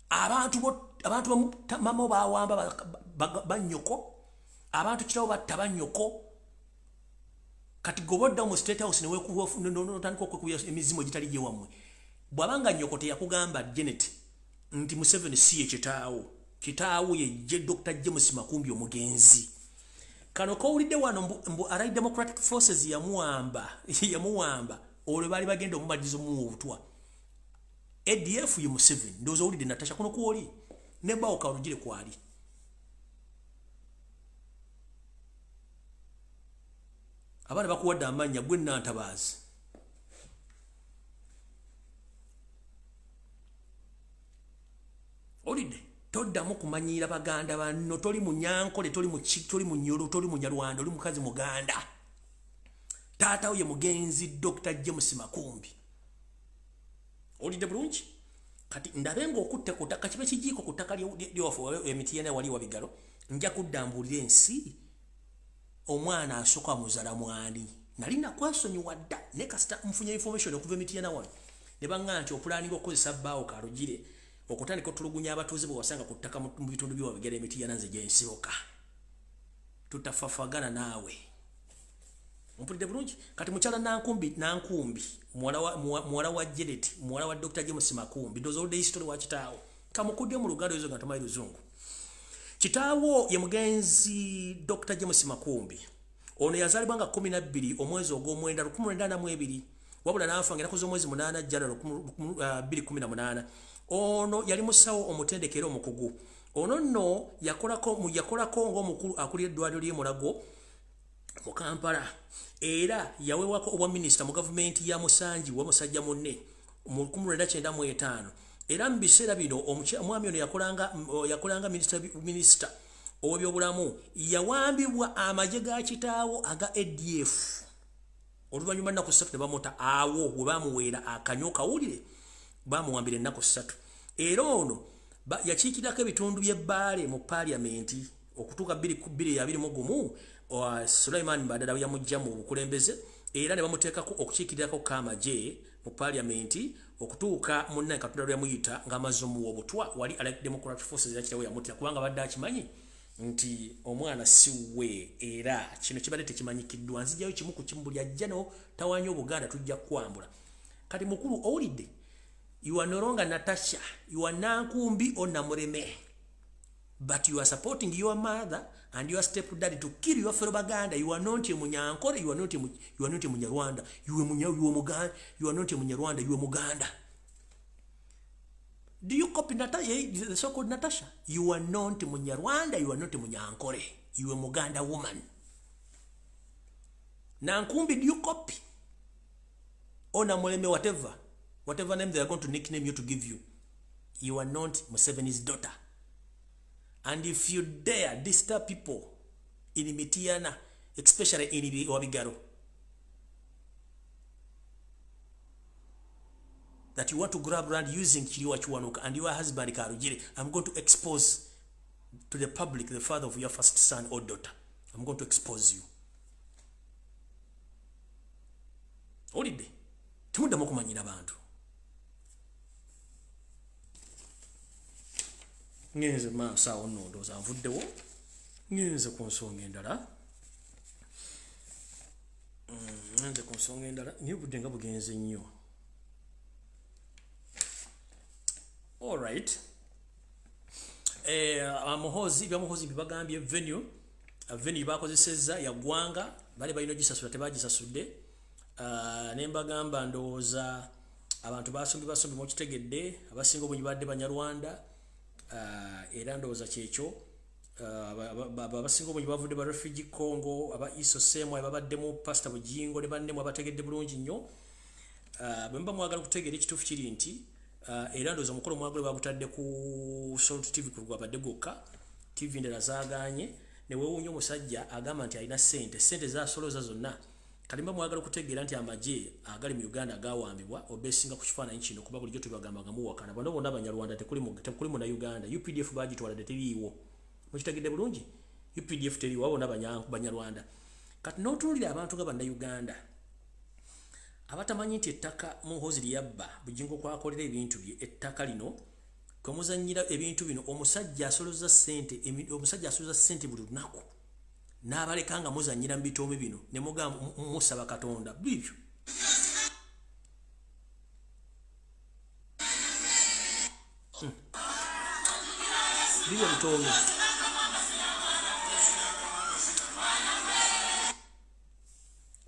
Abantu mama bawamba banyoko, abantu kitawo batta banyoko. Kati gobodda mu State House notandika okwekubya emizimu egitali gyewammwe. Bw'abanga nnyoko teyakugamba Janet nti Museveni si ye kitaawo, kitaawo ye Dr. James Makumbi omugenzi. Kano kowulidde wano mbu Allied Democratic Forces yamuwamba, yamuwamba olwo baali bagenda omumaliza omuwa obutwa. ADF ye Museveni, ndowooza owulidde Natasha kuno kwoli ne bbaawo Karugire kwali. Abaana bakuwadde amannya gwe Nantabaazi. Owulidde? Toddamu kumanyiira baganda banno, toli Munyankole, toli Munyoro, toli Munyarwanda, oli mukazi Muganda. Taata wo ye mugenzi Dr. James Makumbi. Owulidde bulungi? Kati ndabe ng'okutte ku ttaka, kibe kijiiko ku ttaka lyewaffe Emityana wali Wabigalo, nja kudda mbuulira ensi omwana asooka muzala mwani. Nali nakwesonyiwa dda, naye kasita nfunye information okuva Emityana wano ne baŋŋamba nti opulaninga okukozesa bbaawo Karugire okutandika otulugunya abatuuze bwe wasanga ku ttaka mu bitundu by'Wabigalo Emityana nze gye nsibuka. Tutafafagana naawe. Ompulidde bulungi? Kati mukyala Nankumbi, Nankumbi muwala wa Janet, muwala wa Dr. James Makumbi, ndowooza oludde history wa kitaawo. Kamukudde mu Luganda ezo nga tomanyi Luzungu. Kitaawo ye mugenzi Dr. James Makumbi. Ono yazaalibwa nga 12 omwezi ogw'omwenda 1942, wabula n'afa ng'ennaku z'omwezi 8 January 2018. Ono yali musawo omutendeke era omukugu. Ono nno yakolako ng'omukulu akulira eddwaliro ly'e Mulago mu Kampala, era yaweewako obwa minisita mu gavumenti ya Musangi wa musajja munne mu 1995. Era mu biseera bino omwami ono yakolanga minisita ow'ebyobulamu. Yawambibwa amagye ga kitaawo aga ADF. Oluvannyuma nnaku 3 ne bamuta awo we bamuweera akanywa kawulire, bamuwambira ennaku 3. Era ono yakiikirako ebitundu by'Ebbaale mu paaliyamenti okutuuka 2021. Sulaiman Badala yamujja mu bukulembeze era ne bamuteekako okukiikirirako k'amagye mu paaliyamenti okutuuka munnaye Katonda lwe yamuyita ng'amaze omuwa obutwa wali Allied Democratic Forces era kitaawe yamutya kubanga badde akimanyi nti omwana si we, era kino kibadde tekimanyikiddwa. Nzijjayo kimu ku kimu, buli ajja no tawaanya Obuganda tujja kukwambula. Kati mukulu owulidde, you are no longer Natasha, you are Nankumbi or Namureme, but you are supporting your mother and your stepdaddy to kill your fellow Baganda. You are not a Munyankore, you are not a Munyarwanda, you are Muganda, you are not a Munyarwanda, you are Muganda. Do you copy Natasha, the so-called Natasha? You are not Munyarwanda, you are not Munyankore, you are Muganda woman. Nankumbi, do you copy? Or Namuleme, whatever name they are going to nickname you to give you. You are not Museveni's daughter. And if you dare disturb people in Mityana, especially in Wabigaro, that you want to grab land using Kiriwa Kiwanuka and your husband Karugire, I'm going to expose to the public the father of your first son or daughter. I'm going to expose you. Olidde, temuddamu okumanyira bantu. Ngenze maaso awo nno ndowooza nvuddewo, ngenze ku nsonga endala. Ngenze ku nsonga endala, naye obudde nga bugenze nnyo. All right. Muhoozi, bya Muhoozi bibagambye venue bakozesezza ya ggwanga, bali balina ogisasula tebagisasudde. Ne mbagamba ndowooza abantu basombi mukitegedde, abasinga obungi badde Banyarwanda. Era ndowooza kyekyo. Abasinga obungi bavudde ba refugee Congo, aba ISO semu, ababaddemu Pastor Bujingo ne bannemu abategedde bulungi nnyo. Bwe muba mwagala okutegeera ekituufu kiri nti era ndowooza omukolo mwagala bagutadde ku Salt TV ku gwabadde gwokka, TV ndala zaagaanye. Ne weewuunya omusajja agamba nti alina ssente, ssente zasolooza zonna. Kati mba mwagala okutegeera nti amagye agali mu Uganda gawambibwa, obesinga ku kifaananyi kino, kuba bulijjo tubagamba nga muwakana. Bano bonna Banyarwanda, tekuli Munnayuganda. UPDF bagitwala dde, teriiwo. Mukitegedde bulungi? UPDF teriiwo, abo bonna Banyarwanda. Kati n'otunuulira abantu nga Bannayuganda abatamanyi nti ettaka Muhoozi lyabba, Bujingo kwakolera ebintu bye, ettaka lino kwe muzannyira ebintu bino. Omusajja asoloza ssente, omusajja asoloza ssente buli lunaku n'abaleka nga muzannyira mu bitoomi bino, ne mugamba musaba Katonda bibyo. Bibyo bitoomi.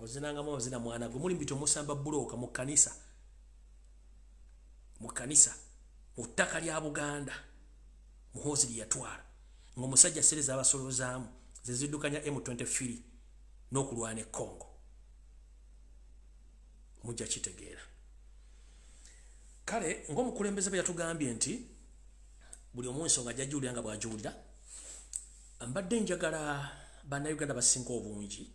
Ozinangamu ozina mwana gwe, muli mbito musamba bulooka mu kkanisa, mu kkanisa, mu ttaka lya Buganda Muhoozi lye yatwala, ng'omusajja sereza abasolozaamu ze ziddukanya M23 n'okulwana e Congo. Mujja kitegeera. Kale ng'omukulembeze bwe yatugambye nti buli omu ensonga ajja nga bw'agiwulira, mbadde njagala Bannayuganda basinga obungi,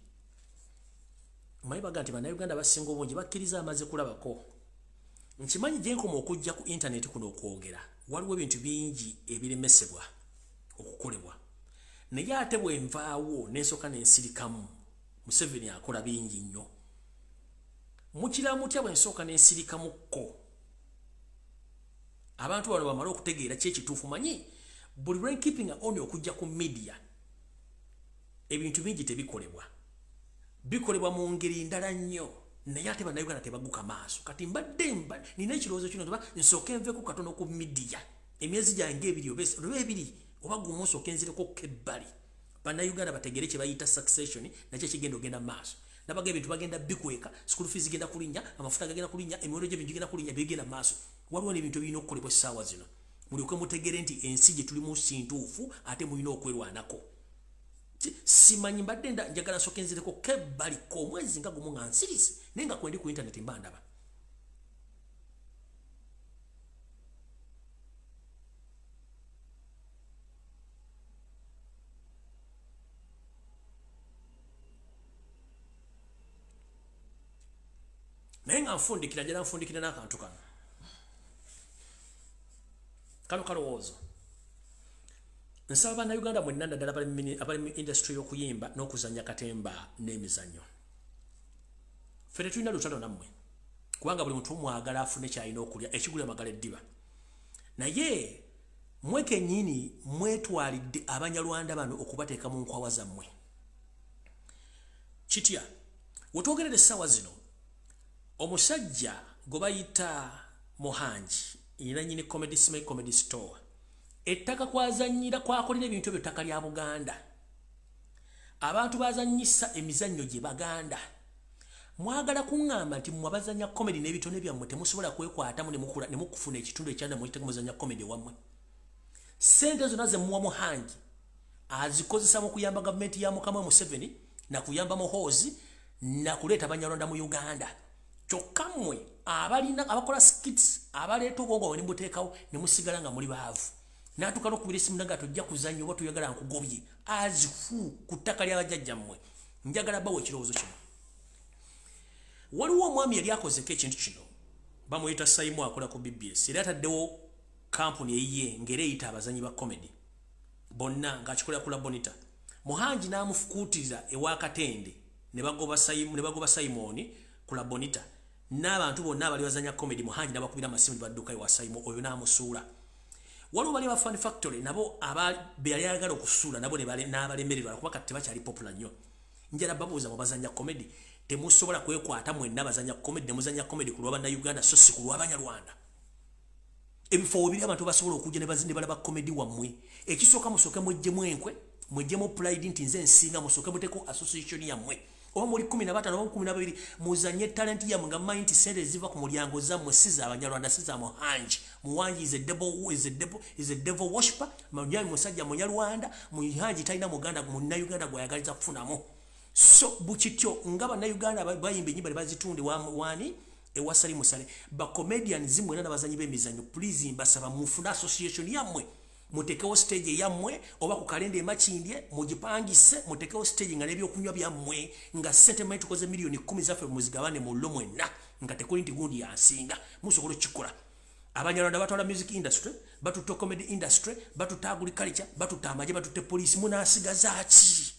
manyi baga nti Bannayuganda basinga obungi bakkiriza amaze kulabako. Nkimanyi gye nkoma okujja ku intaneti kuno okwogera, waliwo ebintu bingi ebiremesebwa okukolebwa, naye ate bwe nvaawo n'ensooka n'ensirikamu, Museveni akola bingi nnyo. Mukira mutya bwe nsooka n'ensirikamukko abantu bano bamale okutegeera ki ekituufu? Manyi buli lwe keeping on okujja ku media, ebintu bingi tebikolebwa, bikolebwa mu ngeri ndala nnyo, naye ate Bannayuganda tebaguka maaso. Kati mbadde nina ekirowoozo kino nti nsooke nveeko katono ku media emyezi gyange 2 oba 2 oba gumu, nsooke nzireko kebbali, Bannayuganda bategere kye bayita succession nakyo ekigenda ogenda maaso. Nabaga ebintu bagenda bikweka, school fees genda kulinnya, amafuta gagenda kulinnya, emiwendo gy'ebintu gigenda kulinnya, bigenda maaso. Waliwo n'ebintu ebirina okukolebwa essaawa zino, mulyoke mutegere nti ensi gye tulimu si ntuufu, ate mulina okwerwanako. Simanyi, mbadde njagala nsooke nzireko kebbaliko omwezi nga gumu nga nsirise, naye nga kwendi ku intaneti mba ndaba. Naye nga nfundikira, njala nfundikira n'akantu kano, kano kalowoozo. Nsaba Bannayuganda mwenna, naddala abali mu industry y'okuyimba n'okuzannya katemba n'emizannyo, ffe tetulina lutalo nammwe, kubanga buli muntu mwagala afune kyalina okulya, ekigulira magala eddiba. Naye mwe kennyini mwetwalidde Abanyarwanda bano okubateeka mu nkwawa zammwe. Kitya? Wetwogerera essaawa zino, omusajja gwe bayita Muhangi, nanyini Comedy Smile Comedy Store, ettaka kwazannyira kwakolera ebintu ebyo ttaka lya Buganda. Abantu bazannyisa emizannyo gye Baganda. Mwagala kuŋŋamba nti mmwe abazannya comedy n'ebitone byammwe temusobola kwekwatamu ne mukufuna ekitundu ekyanda muyite muzannya comedy wammwe? Ssente zonna ze muwa Muhangi azikozesa mu kuyamba gavumenti ya Mukama Museveni, na kuyamba Muhoozi, na kuleeta Banyarwanda mu Uganda. Kyokka mmwe abalina abakola skits, abaleeta obwongo bwe ne mubuteekawo, ne musigala nga muli baavu. N'atuuka n'okubira esimu naga tojja kuzannya oba tuyagala nkugobye azifu ku ttaka ly'abajjajjammwe. Njagala bawa ekirowoozo kino. Waliwo omwami yali akozeko ekintu kino, bamuyita Saimu, akola ku BBS, era ataddewo kampuni eyiye ng'era eyita abazanyi ba comedy bonna ng'akikolera ku Labonita. Muhangi n'amufukuutiriza ewa Katende, ne bagoba Saimu, ne bagoba Simoni ku Labonita n'abantu bonna abali bazanya comedy. Muhangi n'abakubira amasimu ne badduka ewa Saimu, oyo n'amusuula. Waliwo bali aba Fun Factory, nabo be yali ayagala okusuula nabo n'abalemererwa kuba kati tebakyali popular nnyo. Njala babuuza, mu bazanya comedy temusobola kwekwata mwenna bazanya comedy ne muzanya comedy ku lw'Abannayuganda so si ku lw'Abanyarwanda? Ebifo biri abantu basobola okujja ne balaba comedy wammwe. Ekisooka, musooke mweggyemu enkwe, mweggyemu pride nti nze nsinga, musooke muteeko association yammwe. Oba muli 15 oba 12 muzanye talent yammwe nga mumanyi nti sente ziva ku mulyango zammwe si za Banyarwanda, si za Muhangi. Muhangi is a devil, is a devil, is a devil worshipper. Muhangi musajja Munyarwanda, Muhangi talina Muganda, Munnayuganda gw'ayagaliza kufunamu. So bukityo nga Bannayuganda bayimba ennyimba ne bazitunde wani ewasali musale. Ba comedians mwenna n'abazanyi b'emizannyo, please mbasaba mufune association yammwe, mutekewo stage yammwe oba ku kalenda emakindye mugipangise, mutekewo stage nga n'ebyokunywa byammwe, nga ssente mwe tukoze 10,000,000 zaffe muzigabane mu lo mwenna, nga tekuli nti gundi yansinga. Musobola okukikola. Abanyarwanda batwala music industry, batutte comedy industry, batutte agriculture, batutte amagye, batutte police, munaasigaza ki?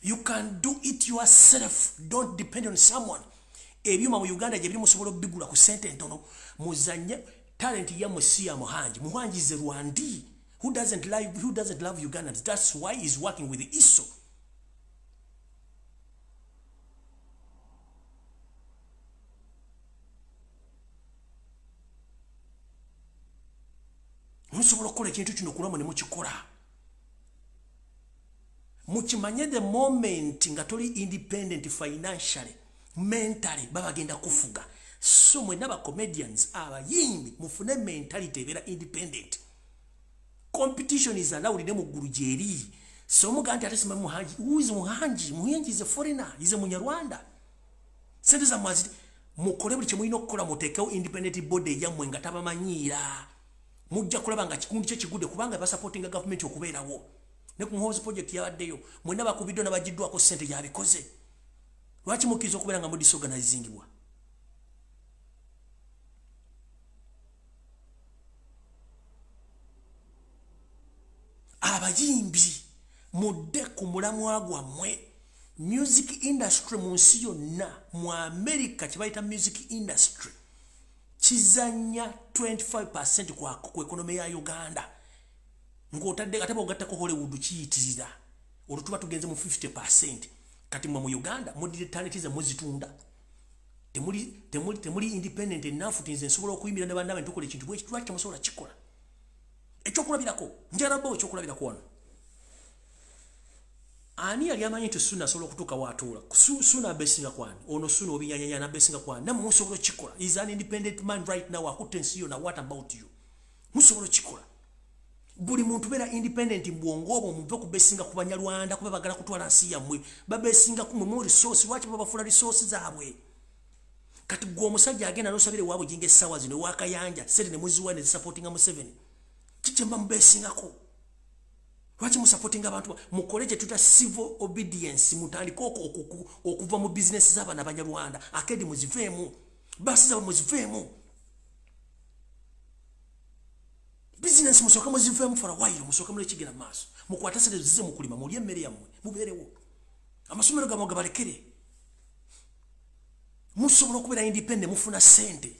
You can do it yourself. Don't depend on someone. Ebyuma mu Uganda gye biri musobola okubigula ku ssente entono. Muzanye talent yammwe si ya Muhangi. Muhangi is a Rwandi who doesn't love Ugandans. That's why he's working with the ISO. Musobola okukola ekintu kino kulwamu ne mukikola. Mukimanye the moment nga toli independent financially, mentally, babagenda kufuga. So mwenna ba comedians abayimbi mufune mentality ebeera independent. Competition is allowed ne mu ggulu gy'eri. So muga nti ate simanyi Muhangi. Who is Muhangi? Muhangi is a foreigner, is a Munyarwanda. Sente zammwe mukole buli kye mulina okukola, muteekewo independent body yammwe nga tabamanyiira. Mujja kulaba nga kikundi kye kigudde kubanga basupportinga gavumenti okubeerawo. Ne ku Muhoozi project yabaddeyo, mwenna bakubiddwa n'abagiddwako ssente yabikoze. Lwaki mukkiriza okubeera nga mudisorganizingibwa? Abayimbi mudde ku mulamwa gwammwe. Music industry mu nsi yonna, mu America kye bayita music industry kizannya 25% ku economy ya Uganda. Ng'otadde ate bw'ogattako Hollywood kiyitirira, olwo tuba tugenze mu 50%. Kati mmwe mu Uganda muddire talent zammwe muzitunda. Temuli independent enough nti nze nsobola okuyimirira ne bannaabwe ne tukola ekintu bwe lwaki temusobola kukikola? Ekyokulabirako, njagala bbo ekyokulabirako wano. Ani yali amanyi nti Suna asobola okutuuka w'atuula? Suna abeesinga kwani? Ono Suna obinyanyanya abeesinga kwani? Nammwe musobola okukikola. He is an independent man right now, akutte ensi yonna. What about you? Musobola okukikola. Buli muntu beera independent bwongo obwo muve ku beesinga ku Banyarwanda kuba bagala kutwala nsi yammwe. Babeesinga ku mmwe mu resource, lwaki babafuula resource zaabwe? Kati gwe omusajja agenda n'osabira ewaabwe jinga essaawa zino ewa Kayanja, ssente ne muziwa ne zisupportinga Museveni. Kiki mba mubeesingako? Lwaki musupportinga abantu? Mukole kye tuyita civil obedience, mutandike okuva mu bizinesi z'abaana Abanyarwanda. Akedi muziveemu, baasi zaabwe muziveemu, bizinesi musooke muziveemu for a while, musooke mule kigenda mu maaso. Mukwate ssente zize mu kulima, mulye emmere yammwe, mubeerewo. Amasomero gammwe gabalekere. Musobola okubeera independent, mufuna ssente.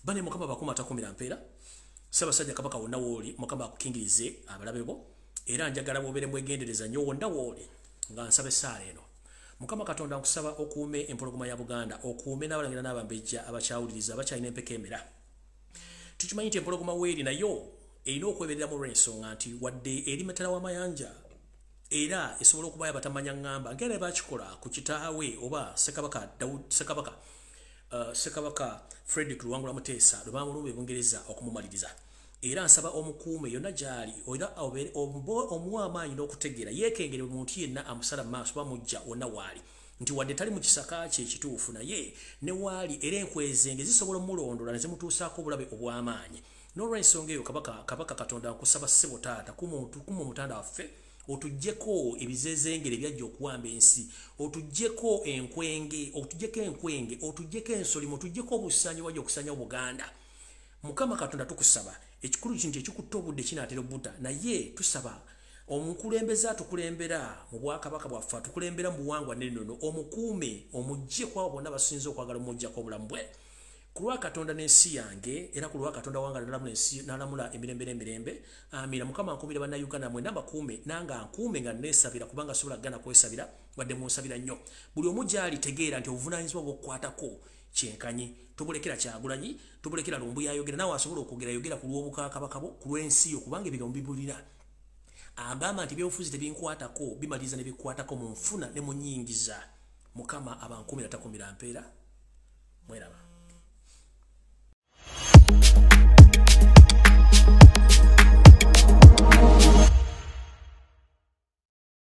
Bane Mukama bakuma atakumira mpeera. Ssaabasajja Kabaka wonna w'oli, Mukama akukingirize abalabe bo. Era njagala bw'obeere mwegendereza nnyo wonna w'oli nga nsaba essaala eno. Mukama Katonda nkusaba okuume empologoma ya Buganda, okuume n'abalangira n'abambejja abakyawuliriza abakyalina empeka emera. Tukimanyi nti empologoma weeri nayo erina okwebereramu olw'ensonga nti wadde eri mitala w'amayanja era esobola okubayo abatamanya ŋŋamba ng'era bakikola ku kitaawe oba Ssekabaka Frederick Luwangula Muteesa lwe baamulumba e Bungereza okumumaliriza. Era nsaba omukuume yonna gy'ali era omuwa amaanyi n'okutegeera, yeekengere buli muntu yenna amusala mu maaso bamujja wonna waali, nti wadde tali mu kisaka kye ekituufu naye ne waali era enkwezenge zisobola omulondola ne zimutuusaako obulabe obw'amaanyi. N'olw'ensonga eyo Kabaka Katonda nkusaba ssebo taata kuma omutanda waffe, otuggyeko ebizezengere ebyajja okuwamba ensi, otuggyeko enkwenge, otuggyeko ensolimo, otuggyeko obusaanyi obwajja okusaanyawo Buganda. Mukama Katonda tukusaba ekikulu kintu ekikutte obudde kinaatera obbuta, naye tusaba omukulembeze atukulembera mu bwakabaka bwaffe, atukulembera mu buwangwa n'ennono, omukuume omuggye ku abo bonna basinze okwagala omuggyako obulamu bwe. Ku lwa Katonda n'ensi yange, era ku lwa Katonda wange n'alamula emirembe n'emirembe. Amiina. Mukama nkuumire Bannayuganda mwenna, mbakuume nange ankuume nga neesabira, kubanga sobola gana kwesabira wadde munsabira nnyo. Buli omu gy'ali, tegeera nti obuvunaanyizibwa bw'okukwatako kyenkanyi. Tobulekera Kyagulanyi, tobulekera Lumbu yayogera. Naawe asobola okwogera, yogera ku lw'obukakabaka bwo, ku lw'ensi yo, kubanga ebigambo bibulira. Agamba nti ebyobufuzi tebinkwatako, bimaliriza ne bikwatako mu nfuna ne mu nnyingiza. Mukama abankuumira, takumira mpeera. Mweraba.